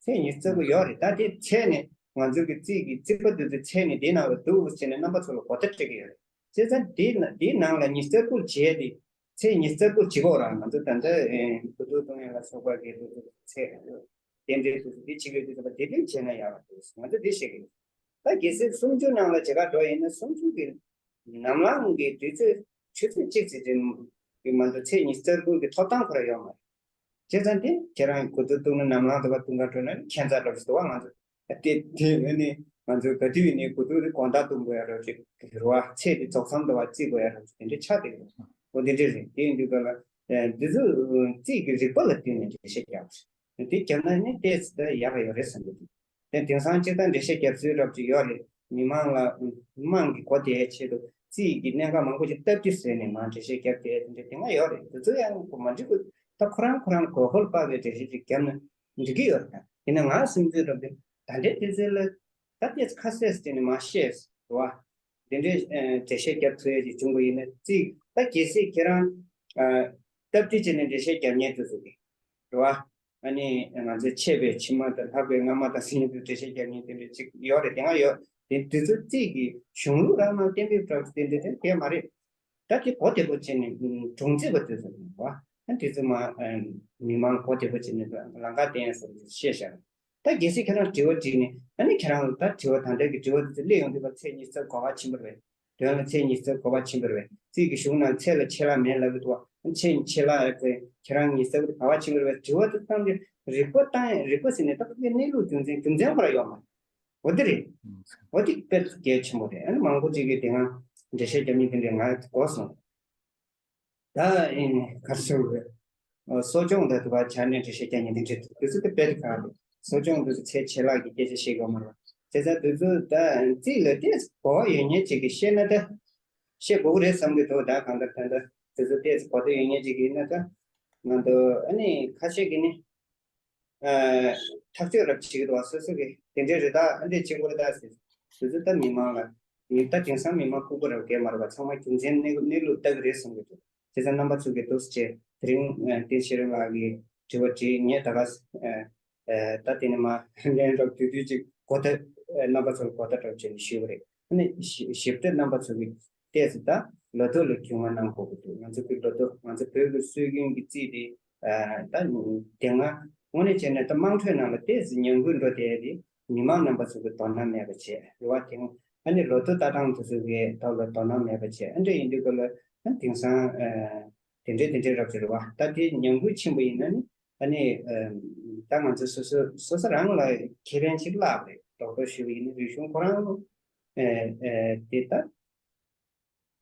ཚེས་ཉི་ཤུ་རྩ་དགུ་ཡོད་རེད། ད་དེ་ཚེས་ནས་ང་ཚོ་གི་རྩིས་ཀྱི་རྩིས་པ་དེ་ཚོ་ཚེས་ནས་དེའི་ནང་ལ་འདུག་ཟེར་ནས་རྣམ་པ་ཚོ་ལ་གོ་བརྡ་སྤྲད་ཀྱི་ཡོད་རེད། བྱས་ཙང་དེའི་ནང་དེའི་ནང་ལ་ཉི་ཤུ་རྩ་དགུ་བྱས་ཏེ། ཚེས་ཉི་ཤུ་རྩ་དགུ་བྱེད་དགོས་ར། ང་ཚོ་ད་ལྟ་ཨེ་གོ་བསྡུར་གཏོང་ཡ་ལ་སོགས་པ་གི་ཚེས་རྟེན་འབྲེལ་དེ་ཚོ་དེ་བྱེད་དགོས་དུས་ཙམ་པ་དེ་དོན་བྱས་ན་ཡག་པ་འདུག་ང་ཚོ་དེ་བཤད་ཀྱི་ཡོད། ད་གལ་སྲིད་སུམ་ཅུ་ནང་ལ་བྱེད་ག་འགྲོ་ཡིན་ན། སུམ་ཅུ་གི་ནམ་ལངས་ཀྱི་དུས་ཚོད་ཆུ་ཚོད་གཅིག་ཙམ་ཅིག་གི་མ་གཏོགས་ཚེས་ཉི་ཤུ་རྩ་དགུ་གི་ཐོབ་ཐང་ཁོ་རང་ཡོད་མ་རེད། བྱས་ཙང་དེ་ཁྱེད་རང་གོ་བསྡུར་གཏོང་ན་ནམ་ལངས་དུས་པ་གཏོང་ག་འགྲོ་ན་ནི་ཁྱད་མཚར་འདྲ་པོ་ཞིག་འདུག་བ། ང་ཚོ་དེ་དེ་ནི་ང་ཚོས་ག་དུས་ནས་གོ་བསྡུར་དེ་དགོང་དག་གཏོང་དགོས་ཡ་འདྲ་ཅིག་རེད་བ། ཚེས་དེ་རྫོགས་མཚམས་དུ་བ་བརྩི་དགོས་ཡ་འདྲ་ཅིག་དེ་འདྲ་ཆགས་བསྡད་ཀྱི་འདུག་འོ་དེ་འདྲ་རེད། དེ་ཡིན་དུས་ག་ལ་ཨ་འདི་ཚོ་རྩིས་ཀྱི་རིག་པ་ལ་བསྟུན་ནས་འགྲེལ་བཤད་རྒྱག་པ་རེད། དེ་བརྒྱབ་ན་ནི་ཏོག་ཙམ་ད་ཡག་ག་ཡོད་རེད་བསམ་གྱི་འདུག་དེ་དེང་སང་སྤྱིར་བཏང་འགྲེལ་བཤད་རྒྱབ་སྲོལ་འདྲ་པོ་ཅིག་ཡོད་རེད། མི་མང་ལ་མང་གི་གོ་བདེ་ཆེད་དུ་རྩིས་ཀྱི་གནད་འགག་མང་པོ་ཅིག་སྟབས་བདེ་བཟོས་ནས་མར་འགྲེལ་བཤད་རྒྱབ་བསྡད་དེ་འདྲ་དེ་སྔ་ཡོད་རེད། དེ་ཚོ་ཡང་གོ་མ་འགྲིག་གི། ད་ཁོ་རང་ཁོ་རང་གོ་ཧོལ་པ་བའི་འགྲེལ་བཤད་ཅིག་བརྒྱབ་ན་འགྲིག་གི་ཡོད་རེད། ད་ཡིན་ན་ང་སེམས་ཚོད་འདྲ་པོ་དེ་ད་ལྟའི་དུས་ཚོད་ལ་ད་ཏོག་ཙམ་ཁ་གསལ་བྱས་ནས་མར་བཤད་རེད་བ། དེ་འདྲའི་ཨ་འགྲེལ་བཤད་རྒྱབ་ཐུབ་ཡ་ཅིག་བྱུང་བ་ཡིན་ན། རྩིས་ད་གལ་སྲིད་ཁྱེད་རང་ཨ་སྟབས་བདེ་བྱས་ནས་འགྲེལ་བཤད་རྒྱབ་མཁན་དེ་ཚོ་གི་རེད་བ། ཨ་ནི་ང་ཚོས་ཆད་པའི་ཕྱི་མ་དང་ལྷག་པའི་སྔ་མ་དང་ཟེར་མཁན་དེ་འགྲེལ་བཤད་རྒྱབ་མཁན་དེ་འདྲ་ཅིག་ཡོད་རེད། དེ་སྔ་ཡོད། དེ་དུས་ཚོད་རྩིས་ཀྱི་གཞུང་ལུགས་རང་ནང་གཏན་འབེབས་འདྲ་པོ་དེ་འདྲ་དེ་གས་མ་རེད། ད་དེ་གོ་བདེ་པོ་བྱས་ནས་གྲོང་རྩིས་པ་དེ་ཚོ་རེད་བ། ཨ་དེ་ཚོ་མ་ཨ་མི་མང་གོ་བདེ་པོ་བྱས་ནས་ལམ་ཁ་བསྟན་ཡ་སོགས་བཤད་བཞག་ད་གལ་སྲིད་ཁྱེད་རང་དྲི་བ་དྲིས་ནས། ཨ་ནི་ཁྱེད་རང་ལ་ད་དྲི་བ་ད་ལྟ་གི་དྲི་བ་དེ་ཚོ་སླེབས་ཡོང་དུས་ཚེས་ཉི་ཤུ་རྩ་དགུ་ག་པར་ཕྱིན་པ་རེད། དོན་ལ་ཚེས་ཉི་ཤུ་རྩ་དགུ་ག་པར་ཕྱིན་པ་རེད། རྩིས་ཀྱི་གཞུང་ནང་ཚེས་ལ་ཆད་ལྷག་མེད་ལབ་ཀྱི་འདུག་བ། ཚེས་ཉི་ཤུ་ཆད་ལྷག་ཡོད་ཚེ་ཁྱེད་རང་ཉི་ཤུ་རྩ་དགུ་དེ་ག་པར་ཕྱིན་པ་རེད་བས། དྲི་བ་དེ་བཏང་སྟེ་རིག་པ་བཏང་ཡ། རིག་པ་ཟེར་ནས་ད་ཕ་གིའི་གནས་ལུགས་རྒྱུ་མཚན་རྒྱུ་མཚན་ཁོ་རང་ཡོད་མ་རེད། འོ་དེ་རེད། འོ་དེ་དཔེ་གལ་ཆེན་པོ་རེད། ཨ་ནི་མང་པོ་ཅིག་གིས་དེ་སྔ་འགྲེལ་བཤད་རྒྱབ་མཁན་དེ་འདྲས་ང་གོ་སོང་། ད་ཨེ་ག་རེ་ཟེར་དགོས་རེད། ཨ་གསོ་སྦྱོང་དང་དུ་བ་ཆ་ནས་འགྲེལ་བཤད་རྒྱག་མཁན་དེ་འདྲས་འདུག་དེ་ཚོ་དེ་དཔེ་དེ་ག་རེད། གསོ་སྦྱོང་དེ་ཚོ་ཚེས་ཆད་ལྷག་གི་སྐད་ཆ་བཤད་དགོས་མ་རེད། བྱས་ཙང་དེ་ཚོ་ད་རྩིས་ལ་ཏོག་ཙམ་གོ་བ་ཡོད་མཁན་ཅིག་གིས་བཤད་ན་ད་བཤད་དགོས་ཀྱི་རེད་བསམ་གྱི་འདུག་ད་གང་ལྟར་ད་ལྟ་དེ་ཚོ་ཏོག་ཙམ་གོ་བརྡ་ཡོད་མཁན་ཅིག་ཡིན་ན། ད་ང་ཚོ་ཨ་ནི་ཁ་ཤས་ཀྱིས་ནི། ཨ་ཐག་གཅོད་རབ་བྱེད་ཀྱི་འདུག་བ། སོ་སོ་གིས་དེ་འདྲས་རེད། ད་ཨ་འདྲས་བྱེད་དགོས་རེད་ད་ཟེར། དེ་ཚོ་ད་མི་མང་ལ་མི་ད་དེང་སང་མི་མང་ལྐུགས་པ་རེད་བ། གས་མ་རེད་བ། ཚང་མ་རྒྱུ་མཚན་གནས་གནས་ལུགས་ལྟ་གི་རེད་བསམ་གྱི་འདུག་བྱས་ཙང་རྣམ་པ་ཚོ་གིས་འདུག་སེ་བྱས། དེ་རིང་ཨ་བསྟན་ཆོས་རིང་ལགས་ཀྱིས་དྲི་བ་དྲིས། ངས་ད་ག་ཨ་ད་དེ་ནས་མར་ལན་རོགས་དུས་དུས་ཅིག་གོ་བརྡ་ཨ་རྣམ་པ་ཚོར་གོ་བརྡ་སྤྲོད་བྱས་ནས་ཞུས་པ་རེད། ཨ་ནི་ཞིབ་ཕྲ་རྣམ་པ་ཚོ་གིས་ཏོག་ཙམ་ད་ལོ་ཐོ་ལ་རྒྱུས་མངའ་གནང་དགོས་ཀྱི་འདུག་ང་ཚོ་གི་ལོ་ཐོ། ང་ཚོ་བོད་ཀྱི་སྲོལ་རྒྱུན་གྱི་རྩིས་དེ་ཨ་ད་དེ་སྔ་དངོས་གནས་བྱས་ན་ད་དམངས་ཁྲོད་ནང་ལ་ཏོག་ཙམ་ཉམས་རྒུད་འགྲོ་བསྡད་དེ། མི་མང་རྣམ་པ་ཚོ་གི་དོ་སྣང་མེད་པ་བྱས་རེད་བ། དེ་སྔ་ཨ་ནི་ལོ་ཐོ་ལྟ་སྟངས་དེ་ཚོ་གི་ཐོག་ལ་དོ་སྣང་མེད་པ་བྱས། ཨ་འདྲ་ཡིན་དུས་སྐབས་ལ་ཨ་དེང་སང་ཨ་དེ་འདྲས་དེ་འདྲས་རབ་ཅིག་རེད་བ། ད་དེ་ཉམས་རྒུད་ཕྱིན་པ་ཡིན་ན་ནི། ཨ་ནི་ཨ་ད་ང་ཚོ་སོ་སོ་སོ་སོ་རང་ལ་ཁེ་ཕན་ཅིག་བརླག་པ་རེད། རྡོག་རྡོག་ཞུ་བ་ཡིན་ན་རིག་གཞུང་ཁོ་རང་ཨ་ཨ་དེ་ད།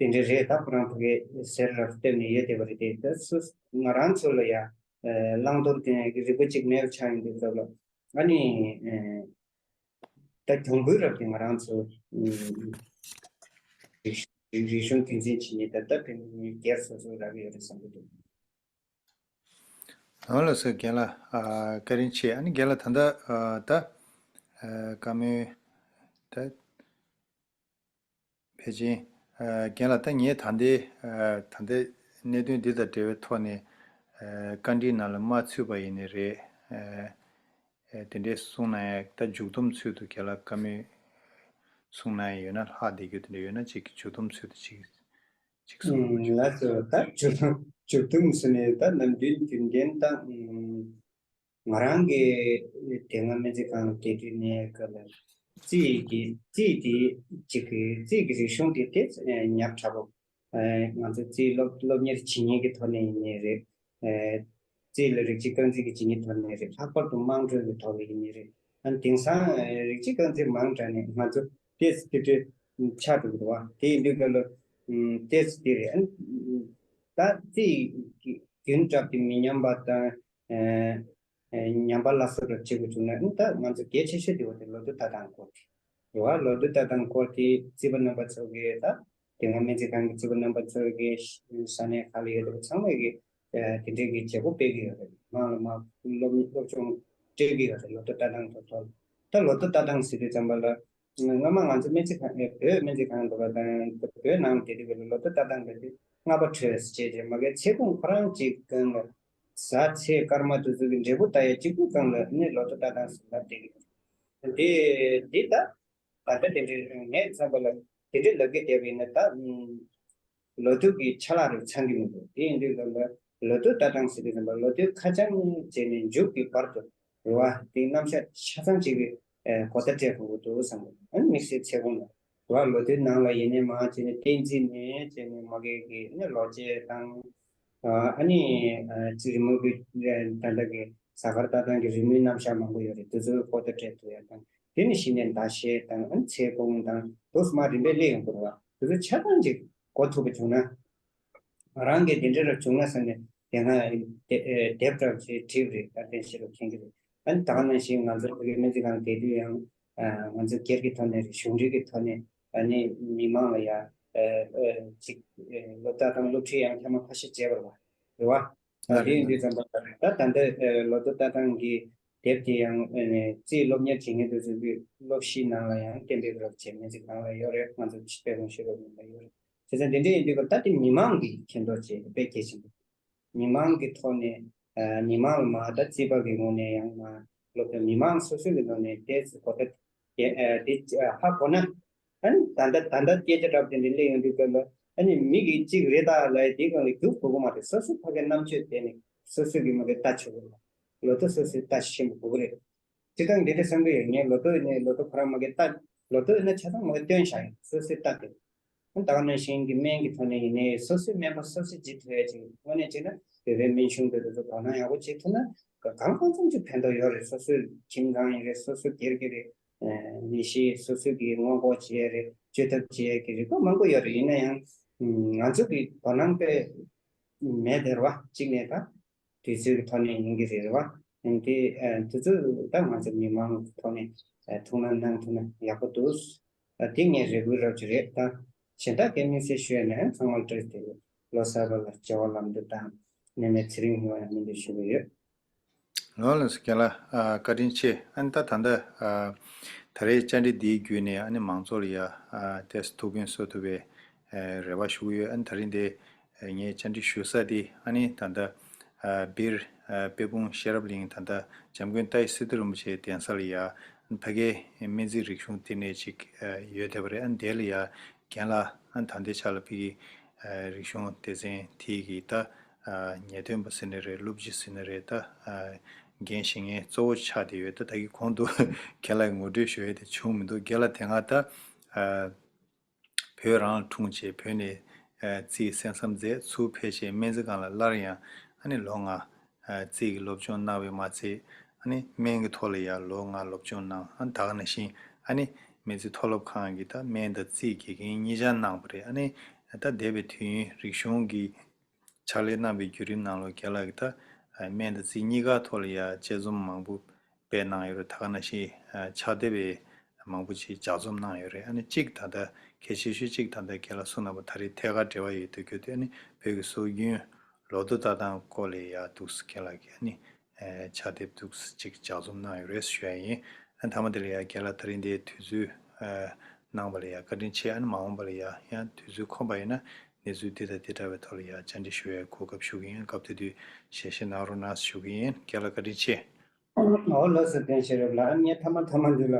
དེ་འདྲ་རེད། ད་ཁོ་རང་ཕ་གིའི་ཟུར་རུ་བསྡད་ནས་ཡོད་བསྡད་པ་རེད་དེ། ད་སུ་ང་རང་ཚོ་ལ་ཡ་ཨ་བླང་དོར་དེ་གི་རིག་པ་གཅིག་མེད་པ་ཆགས་ཡོང་དུས་སྐབས་ལ། ཨ་ནི་ཨ་ད་གྱོང་གུན་རབ་དེ་ང་རང་ཚོ་ཨ་རིག་རིག་གཞུང་རྒྱུན་འཛིན་བྱེད་མཁན་ད་ལྟ་ཕན་ཚུན་སྒེར་སོ་སོ་རག་གི་ཡོད་རེད་བསམ་གྱི་འདུག་ཨོ་ལགས་སོ། རྒན་ལགས། ཨ། བཀའ་དྲིན་ཆེ། ཨ་ནི་རྒན་ལགས། ད་ལྟ་ཨ་ད་ཨ་བཀའ་མོལ་ད་ཕལ་ཆེར་ཨ་རྒན་ལགས། ད་ངས་ད་ལྟའི་ཨ་ད་ལྟའི་གནད་དོན་འདི་དང་འབྲེལ་བའི་ཐོག་ནས་ཨ་བཀའ་འདྲིའི་ནང་ལ་མ་ཚུད་པ་ཡིན་ནའི་རེད། ཨ་ཨ་དེ་འདྲའི་གསུངས་ན་ཡང་། ད་མཇུག་བསྡོམས་ཚུལ་དུ་རྒན་ལགས་བཀའ་མོལ་གསུངས་ན་ཡང་ཡོད་ན། ལྷག་བསྡད་རྒྱུ་དེ་འདྲ་ཡོད་ན། ཅིག་མཇུག་བསྡོམས་ཚུལ་དུ་ཅིག་ཅིག་གསུངས་རོགས་གྱིས། ལགས་སོ། ད་མཇུག་མཇུག་བསྡོམས་ཟེར་ནས། ད་ནམ་རྒྱུན་རྒྱུན་ལྡན་ད་ང་རང་གི་དེ་སྔ་སྨན་རྩིས་ཁང་སྡོད་དུས་ནས་ག་ལ་རྩིས་ཀྱི་རྩིས་དེ་ཅིག་གི་རྩིས་ཀྱི་རིག་གཞུང་དེ་དེ་ཉག་ཕྲ་པོ། ང་ཚོ་རྩིས་སློབ་སློབ་གཉེར་བྱེད་མཁན་གྱི་ཐོག་ནས་ཡིན་ནའི་རེད། རྩིས་ལ་རིགས་གཅིག་རྐང་འཛིན་གྱི་བྱེད་མཁན་ཐོག་ནས་རེད། ལྷག་པར་དུ་དམངས་ཁྲོད་ཀྱི་ཐོག་ལ་ཡིན་ནའི་རེད། ཨ་ནི་དེང་སང་རིགས་གཅིག་རྐང་འཛིན་མང་དྲགས་ནས་ང་ཚོ་ཏོག་ཙམ་དེ་འདྲའི་ཆགས་འགྲོ་གི་འདུག་བ། དེ་ཡིན་དུས་ག་ལ་ཏོག་ཙམ་དེ་རེད། ཨ་ནི་ད་རྩིས་རྒྱུན་གྲབས་དེ་མི་མཉམ་པ་དང་། ཨ། ཨ། ཉམས་པ་སླར་གསོ་རུ་བྱེད་དགོས་བྱུང་ན། ཨ་ནི་ད་ང་ཚོ་གལ་ཆེ་ཤོས་དེ་བ་དེ་ལོ་ཐོ་ལྟ་སྟངས་སྐོར་དེ་རེད་བ། ལོ་ཐོ་ལྟ་སྟངས་སྐོར་དེ་རྩིས་པ་རྣམ་པ་ཚོ་གིས། ད་དེ་སྔ་སྨན་རྩིས་ཁང་གི་རྩིས་པ་རྣམ་པ་ཚོ་གིས་ས་གནས་ཁག་ལ་ཡོད་པ་ཚང་མས་ཀྱིས་ཨ་དེ་འདྲའི་གི་བྱེད་སྒོ་སྤེལ་གྱི་ཡོད་རེད། མང་ལ་མང་སློབ་སློབ་སྦྱོང་སྤྲད་ཀྱི་ཡོད་རེད། ལོ་ཐོ་ལྟ་སྟངས་ཐོག་ཐོག་ད་ལོ་ཐོ་ལྟ་སྟངས་ཟེར་དུས་ཙམ་པ་ལ། སྔ་མ་ང་ཚོ་སྨན་རྩིས་ཁང་། ཨེ། བོད་སྨན་རྩིས་ཁང་འདྲ་པོ་དང་བོད་ནང་དེ་དུས་ལ་ལོ་ཐོ་ལྟ་སྟངས་དེ་ལྔ་པ་འཕྲོས་བྱས་རྗེས་མ་གི་ཚེ་གུང་ཁོ་རང་གཅིག་སྒང་ལ་གཟའ་ཚེས་སྐར་མ་དེ་ཚོ་གི་འབྲས་བུ་ལྟ་ཡ་གཅིག་པུ་སྒང་ལ་ནི་ལོ་ཐོ་ལྟ་སྟངས་སུ་ལབ་བསྡད་ཀྱི་འདུག་དེ་འདི་ད་ད་ལྟ་དེ་འདྲའི་ངས་བསམ་པ་ལ་དེ་འདྲའི་ལབ་ཀྱི་བསྡད་པ་ཡིན་ན། ད་ལོ་ཐོ་གི་ཆ་ལག་རེ་ཚང་གི་མི་འདུག་དེ་ཡིན་དུས་ལ་ལོ་ཐོ་ལྟ་སྟངས་ཟེར་དུས་ཙམ་པ་ལོ་ཐོའི་ཁ་བྱང་བྱས་ནས་མཇུག་གི་བར་དུ་རེད་བ། དེ་རྣམ་གཞག་ཆ་ཚང་གཅིག་གི་ཨེ་གོ་བརྡ་སྤྲད་དགོས་ཀྱི་འདུག་བསམ་གི། ཨ་ནི་དམིགས་བསལ་ཚེ་གུང་ལ་རེད་བ། ལོ་ཐོའི་ནང་ལ་ཡིན་ནའི་མ་བྱས་ནས་བསྟན་འཛིན་ནས་བྱས་ནས་མ་གི་གི་ནི་ལོ་བྱེད་དང་། ཨ་ནི་ཨ་རྩིས་རི་མོ་གི་ད་ལྟ་གི་གཟའ་སྐར་ལྟ་སྟངས་ཀྱི་རི་མོའི་རྣམ་གཞག་མང་པོ་ཡོད་རེད། དེ་ཚོའི་གོ་བརྡ་སྤྲད་ཐུབ་ཡ་དང་། དེ་ནི་གཞི་ནས་ཟླ་ཤེལ་དང་། ཨ་ནི་ཚེ་གུང་དང་། དུས་མ་རིམ་པས་སླེབས་ཡོང་གི་རེད་བ། དེ་ཚོ་ཆ་ཚང་ཅིག་གོ་ཐུབ་པ་བྱུང་ན། ང་རང་གིས་དེ་འདྲ་རུ་བྱུང་ན་བསམ་ནས་དེ་སྔ་དེ་ཨེ་དེབ་འདྲ་བོ་ཞིག་བྲིས་པ་རེད། ད་གཏན་ཞིག་ལ་མཁྱེན་གྱི་རེད། ཨ་ནི་ད་ག་ནང་བཞིན་ང་ཚོ་བོད་ཀྱི་སྨན་རྩིས་ཁང་བསྡད་དུས་ཡང་ཨ་ང་ཚོ་སྒེར་གྱི་ཐོག་ནས་རེད། གཞུང་འབྲེལ་གྱི་ཐོག་ནས་ཨ་ནི་མི་མང་ལ་ཡ་ཨ་ཨ་ཅིག་ཨ་སློབ་གྲྭ་དང་སློབ་ཁྲིད་ཡང་ཐེངས་མ་ཁ་ཤས་བྱས་པ་རེད་བ། རེད་བ། ཨ་དེ་ཡིན་དུས་ཙམ་པ་ད་ད་ལྟ་ཨ་ལོ་ཐོ་ལྟ་སྟངས་ཀྱི་དེབ་དེ་ཡང་ཨ་ནི་རྩིས་སློབ་གཉེར་བྱེད་མཁན་དེ་ཚོ་གི་སློབ་གཞིའི་ནང་ལ་ཡང་གཏན་འབེབས་རོགས་བྱས། སྨན་རྩིས་ཁང་ལ་ཡོད་རེད། ང་ཚོ་དཔེ་ཁང་ཤེས་རབ་ཡིན་པ་ཡོད་རེད། བྱས་ཙང་དེ་འདྲ་ཡིན་དུས་ད་ལྟ་མི་མང་གིས་མཁྱེན་རྟོགས་བྱེད་དཔེ་གལ་ཆེན་པོ། མི་མང་གི་ཐོག་ནས་ཨ་མི་མང་ལ་མ་ད་རྩིས་པ་གི་ངོས་ནས་ཡང་མ་སློབ་གྲྭ་མི་མང་སོ་སོ་གི་ངོས་ནས་ཏོག་ཙམ་གོ་བརྡ་དེ་ཨ་དེ་ཨ་ཧ་གོ་ན། ཨ་ནི་ད་ལྟ་ད་ལྟ་སྐད་ཆ་འདྲ་པོ་དེ་འདྲ་སླེབས་ཡོང་དུས་སྐབས་ལ། ཨ་ནི་མི་གིས་གཅིག་རེད་ད་ལབ་ཡ་དེའི་སྒང་ལ་རྒྱུག་དགོས་ཀྱི་མ་རེད། སོ་སོ་ཕ་གིའི་རྣམ་དཔྱོད་དེ་ནི་སོ་སོ་གི་མ་གི་ལྟ་ཆོག་གི་རེད། ལོ་ཐོ་སོ་སོའི་ལྟ་ཤེས་པ་དགོས་ཀྱི་རེད། སྤྱིར་བཏང་འདི་འདྲ་བསམ་གྱི་ཡོད། ངས་ལོ་ཐོ་ནས་ལོ་ཐོ་ཁོ་རང་མ་གི་ལྟ། ལོ་ཐོ་ཡིན་ན་ཆ་ཚང་མ་གི་སྟོན་བཞག་ཡོད། སོ་སོའི་ལྟ་དེ། ད་ག་ནང་བཞིན་གྱི་སྨན་གྱི་ཐོག་ནས་ཡིན་ནའི་སོ་སོའི་སྨན་པ་སོ་སོས་བྱེད་ཐུབ་ཡ་ཅིག་དངོས་གནས་བྱས་ན་བོད་པའི་སྨན་གཞུང་དེ་ཚོ་དོ་སྣང་ཡག་པོ་བྱེད་ཐུབ་ན་གང་གང་འཚམ་ཅིག་ཕན་ཐོགས་ཡོད་རེད། སོ་སོའི་ཁྱིམ་ཚང་ཡིན་རེད། སོ་སོ་སྒེར་གྱི་རེད། ནད་གཞི་སོ་སོ་གི་སྔོན་འགོག་བྱེད་ཡ་རེད། བཅོས་ཐབས་བྱེད་ཡ་གི་རིག་པ་མང་པོ་ཡོད་རེད། ཡིན་ན་ཡང་ང་ཚོ་གི་དོ་སྣང་དཔེ་མེད་དེ་རེད་བ། གཅིག་ནས་ད། དུས་ཚོད་ཀྱི་ཐོག་ནས་ཡིན་གྱི་རེད་བ། ཡིན་དེ་ཨ་དུས་ཚོད་ད་ང་ཚོ་མི་མང་གི་ཐོག་ནས་ཨ་ཐུགས་སྣང་གནང་ཐུབ་ན་ཡག་པོ་འདུག་ཨ་དེ་ངས་རེ་སྐུལ་རོགས་ཀྱི་རེད། ད་གཞན་དག་གིས་དམིགས་བསལ་ཞུ་ཡ་ན་ཡང་ཚང་མར་བཀྲ་ཤིས་བདེ་ལེགས། ལོ་གསར་པ་ལ་བྱ་བ་ལམ་འགྲོ་དང་ནད་མེད་ཚེ་རིང་སྨྱོ་བ་ཡང་སྨོན་འདུན་ཞུ་གི་ཡོད། ལགས་ལགས་སོ། རྒན་ལགས། ཨ་བཀའ་དྲིན་ཆེ། ཨ་ནི་ད་ད་ལྟ་ཨ་ད་རེས་བཅར་འདྲི་འདིའི་བརྒྱུད་ནས་ཨ་ནི་མང་ཚོགས་ལ་ཡ་ཨ་ཏོག་ཙམ་ཐུགས་ཕན་གསོས་ཐུབ་པའི་ཨ་རེ་བ་ཞུ་གི་ཡོད། ཨ་ནི་ད་རིང་འདི་ངས་བཅར་འདྲི་ཞུ་ས་དེ་ཨ་ནི་ད་ལྟ་ཨ་སྦིར་ཨ་དཔལ་སྤུངས་ཤེས་རབ་གླིང་། ད་ལྟ་འཇམ་མགོན་ཏཱའི་སི་ཏུ་རིན་པོ་ཆེའི་གདན་ས་ལ་ཡ་ཕ་གིའི་སྨན་རྩིས་རིག་གཞུང་ལྟེ་གནས་ཅིག་ཨ་ཡོད་བསྡད་པ་རེད། ཨ་ནི་དེ་ལ་ཡ་རྒན་ལགས་ཨ་ནི་ད་ལྟའི་ཆ་ལ་ཕ་གིའི་ཨ་རིག་གཞུང་སྡེ་ཚན་དེ་གི་ད་ཨ་ངེས་སྟོན་པ་ཟེར་ན་རེད། སློབ་སྤྱི་ཟེར་ན་རེད། ད་ཨ་འགན་བཞེས་མཁན་གཙོ་བོ་ཆགས་བསྡད་ཡོད། ད་ད་གིན་གོང་དུ་རྒན་ལགས་ངོ་སྤྲོད་ཞུ་ཡས་དེ་བྱུང་མི་འདུག་རྒན་ལགས་དེ་སྔ་ད་ཨ་བོད་རང་ལ་འཁྲུངས་བྱས་བོད་ནས་ཨ་རྩིས་གསན་བསམ་མཛད། ཚུར་ཕེབས་བྱས་སྨན་རྩིས་ཁང་ལ་སླར་ཡང་ཨ་ནི་ལོ་ལྔ་ཨ་རྩིས་ཀྱི་སློབ་སྦྱོང་གནང་བས་མ་ཚད། ཨ་ནི་སྨན་གྱི་ཐོག་ལ་ཡང་ལོ་ལྔ་སློབ་སྦྱོང་གནང་། ཨ་ནི་ད་ག་ནང་བཞིན་ཨ་ནི་སྨན་རྩིས་མཐོ་སློབ་ཁང་གི་ད་སྨན་དང་རྩིས་དགེ་རྒན་གཉིས་ཆར་གནང་བ་རེད། ཨ་ནི་ད་འདས་པའི་དུས་ཡུན་རིང་གཞུང་གི་ཕྱག་ལས་གནང་བའི་བརྒྱུད་རིམ་ནང་ལོགས་རྒན་ལགས་ཀྱིས་ད་སྨན་དང་རྩིས་གཉིས་ཀ་ཐོག་ལ་ཡ་དཔྱད་རྩོམ་མང་པོ་སྤེལ་གནང་ཡོད་རེད། ད་ག་ནང་བཞིན་ཕྱག་དེབ་བས་མང་པོ་ཅིག་ལྗགས་རྩོམ་གནང་ཡོད་རེད། ཨ་ནི་གཅིག་ད་ལྟ་གལ་ཆེ་ཤོས་གཅིག་ད་ལྟ་རྒན་ལགས་གསུངས་གནང་བ་ད་རེས་ཐད་ཀར་འབྲེལ་བ་ཡོད་དུས་སྐབས་དེ། ཨ་ནི་བོད་ཀྱི་སྲོལ་རྒྱུན་ ལོ་ཐོ་ལྟ་སྟངས་སྐོར་ལ་ཡ་འདུག་སེ་རྒན་ལགས་ཀྱིས་ཨ་ནི་ཕྱག་དེབ་འདུག་སེ་ཅིག་ལྗགས་རྩོམ་གནང་ཡོད་རེད་ཞུ་ཡ་ཡིན། ཨ་མཐའ་མ་དེ་ལ་ཡ་རྒན་ལགས་ད་རིང་འདིར་དུས་ཚོད་གནང་བ་ལ་ཡ་བཀའ་དྲིན་ཆེ། ཨ་ནི་མ་འོངས་པ་ལ་ཡ་ཡང་དུས་ཚོད་ཁོམ་པ་ཡིན་ན་གནས་ཚུལ་འདི་དང་འདི་འདྲ་བའི་ཐོག་ལ་ཡ་བཅར་འདྲི་ཞུ་ཡའི་གོ་སྐབས་ཞུ་གི་ཡིན། སྐབས་དེ་དུས་ཞལ་བཞེས་གནང་རོགས་གནང་ཞུ་གི་ཡིན། རྒན་ལགས་བཀའ་དྲིན་ཆེ། འོ་ལགས་སོ། བསྟན་ཤེས་རབ་ལགས། ཨ་ནི་ངས་མཐའ་མ་མཐའ་མ་འདི་ལ་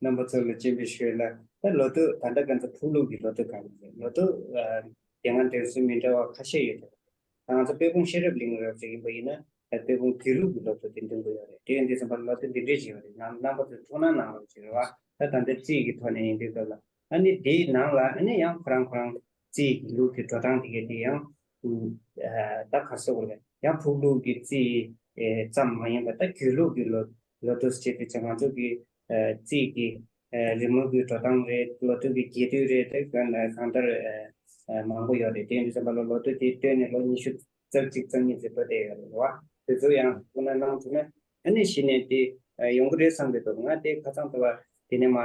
རྣམ་པ་ཚོ་ལ་སྤྱན་འབུལ་ཞུ་ཡས་ལ། ད་ལོ་ཐོ་ད་ལྟ་ང་ཚོ་ཕུག་ལུགས་ཀྱི་ལོ་ཐོ་ག་རེ་རེད། ལོ་ཐོ་ཨ་དེ་སྔ་འགྲེལ་བཤད་མི་འདྲ་བ་ཁ་ཤས་ཡོད་རེད། ད་ང་ཚོ་དཔལ་སྤུངས་ཤེས་རབ་གླིང་རབ་ཅིག་ཡིན་པ་ཡིན་ན། ད་དཔལ་སྤུངས་དགེ་ལུགས་ཀྱི་ལོ་ཐོ་དེ་འདོན་དགོས་ཡོད་རེད། དེ་ཡིན་དུས་ཙམ་པ་ལོ་ཐོ་འདི་འདྲས་ཅིག་ཡོད་རེད། ནང་རྣམ་པ་ཚོས་ཐུགས་སྣང་གནང་རོགས་ཞུ་རེད་བ། ད་ད་ལྟ་རྩིས་ཀྱི་ཐོག་ནས་ཡིན་དུས་སྐབས་ལ། ཨ་ནི་དེའི་ནང་ལ་ཨ་ནི་ཡང་ཁོ་རང་ཁོ་རང་རྩིས་ཀྱི་ལུགས་ཀྱི་འགྲོ་སྟངས་དེ་གས་དེ་ཡང་ཨ་ད་ག་རེ་ཟེར་དགོས་རེད། ཡང་ཕུག་ལུགས་ཀྱི་རྩིས་ཨེ་ཙམ་མ་ཡིན་པ་ད་དགེ་ལུགས་ཀྱི་ལོ་ལོ་ཐོ་ཟེར་དུས་ཙམ་ང་ཚོ་གི་ཨ་རྩིས་ཀྱི་ཨ་རི་མོ་གི་འགྲོ་སྟངས་རེད། ལོ་ཐོ་གི་རྒྱས་བསྡུས་རེད། དེ་ག་ན་གང་ལྟར་ཨ་ཨ་མང་པོ་ཡོད་རེད། དེ་ཡིན་དུས་ཙམ་པ་ལ་ལོ་ཐོ་དེ་བཏོན་ནས་ལོ་ཉི་ཤུ་རྩ་གཅིག་རྩ་གཉིས་ཙམ་འགྲོ་བསྡད་ཡོད་རེད་བ། དེ་ཚོ་ཡང་ཐུགས་སྣང་གནང་ཐུབ་ན་ཨ་ནི་གཞི་ནས་དེ་ཨ་ཡོང་གི་རེད་བསམ་གྱི་འདུག་ང་དེ་ཁ་སང་དུ་བ་དེ་ནས་མ་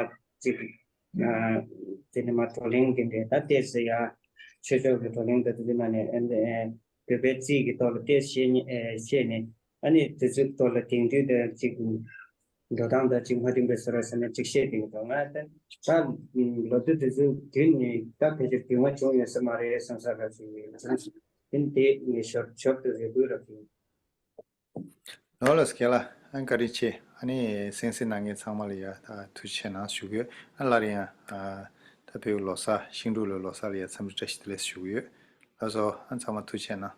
ཅིག་ཨ་དེ་ནས་མ་བགྲོ་གླེང་དེ་འདྲའི་ད་ལྟས་སུ་ཡ་ཆོས་ཕྱོགས་ཀྱི་བགྲོ་གླེང་དང་དེ་ཚོའི་ནང་ནས་ཨ་ནི་ཨ་བོད་པའི་རྩིས་ཀྱི་ཐོག་ལ་ཏོག་ཙམ་བཤད་ཨ་བཤད་ནས། ཨ་ནི་དེ་ཚོའི་ཐོག་ལ་དེང་དུས་དང་ཅིག་འགྲོ་སྟངས་དང་ཅིག་མ་མཐུན་པའི་བཟོ་འདྲ་ཟེར་ནས་ཅིག་བཤད་དེ་འདུག་ང་ད་ད་ལོ་དུས་དེ་ཚོའི་དུས་ནས་ད་ཕལ་ཆེར་དུས་ང་བྱུང་ཡོད་ས་མ་རེད་བསམ་ས་ག་ཚོད་ཡོད་ཙང་། དེ་འདི་ངས་ཞོར་ཞོར་དུ་རེ་སྐུལ་རོགས་ཞུ། ལོ་ལ་སྐད་ལ་ཨ་བཀའ་དྲིན་ཆེ། ཨ་ནི་གསན་གཟིགས་གནང་མཁན་ཚང་མ་ལ་ཡ་ད་ཐུགས་རྗེ་ཆེ་གནང་ཞུ་གི་ཡོད། ཨ་སླར་ཡང་ཨ་ད་བོད་ལོ་གསར་ཤིང་འབྲུག་ལོའི་ལོ་གསར་ལ་ཡ་འཚམས་འདྲི་བཀྲ་ཤིས་བདེ་ལེགས་ཞུ་གི་ཡོད། ལགས་སོ། ཨ་ཚང་མ་ཐུགས་རྗེ་ཆེ་གནང་།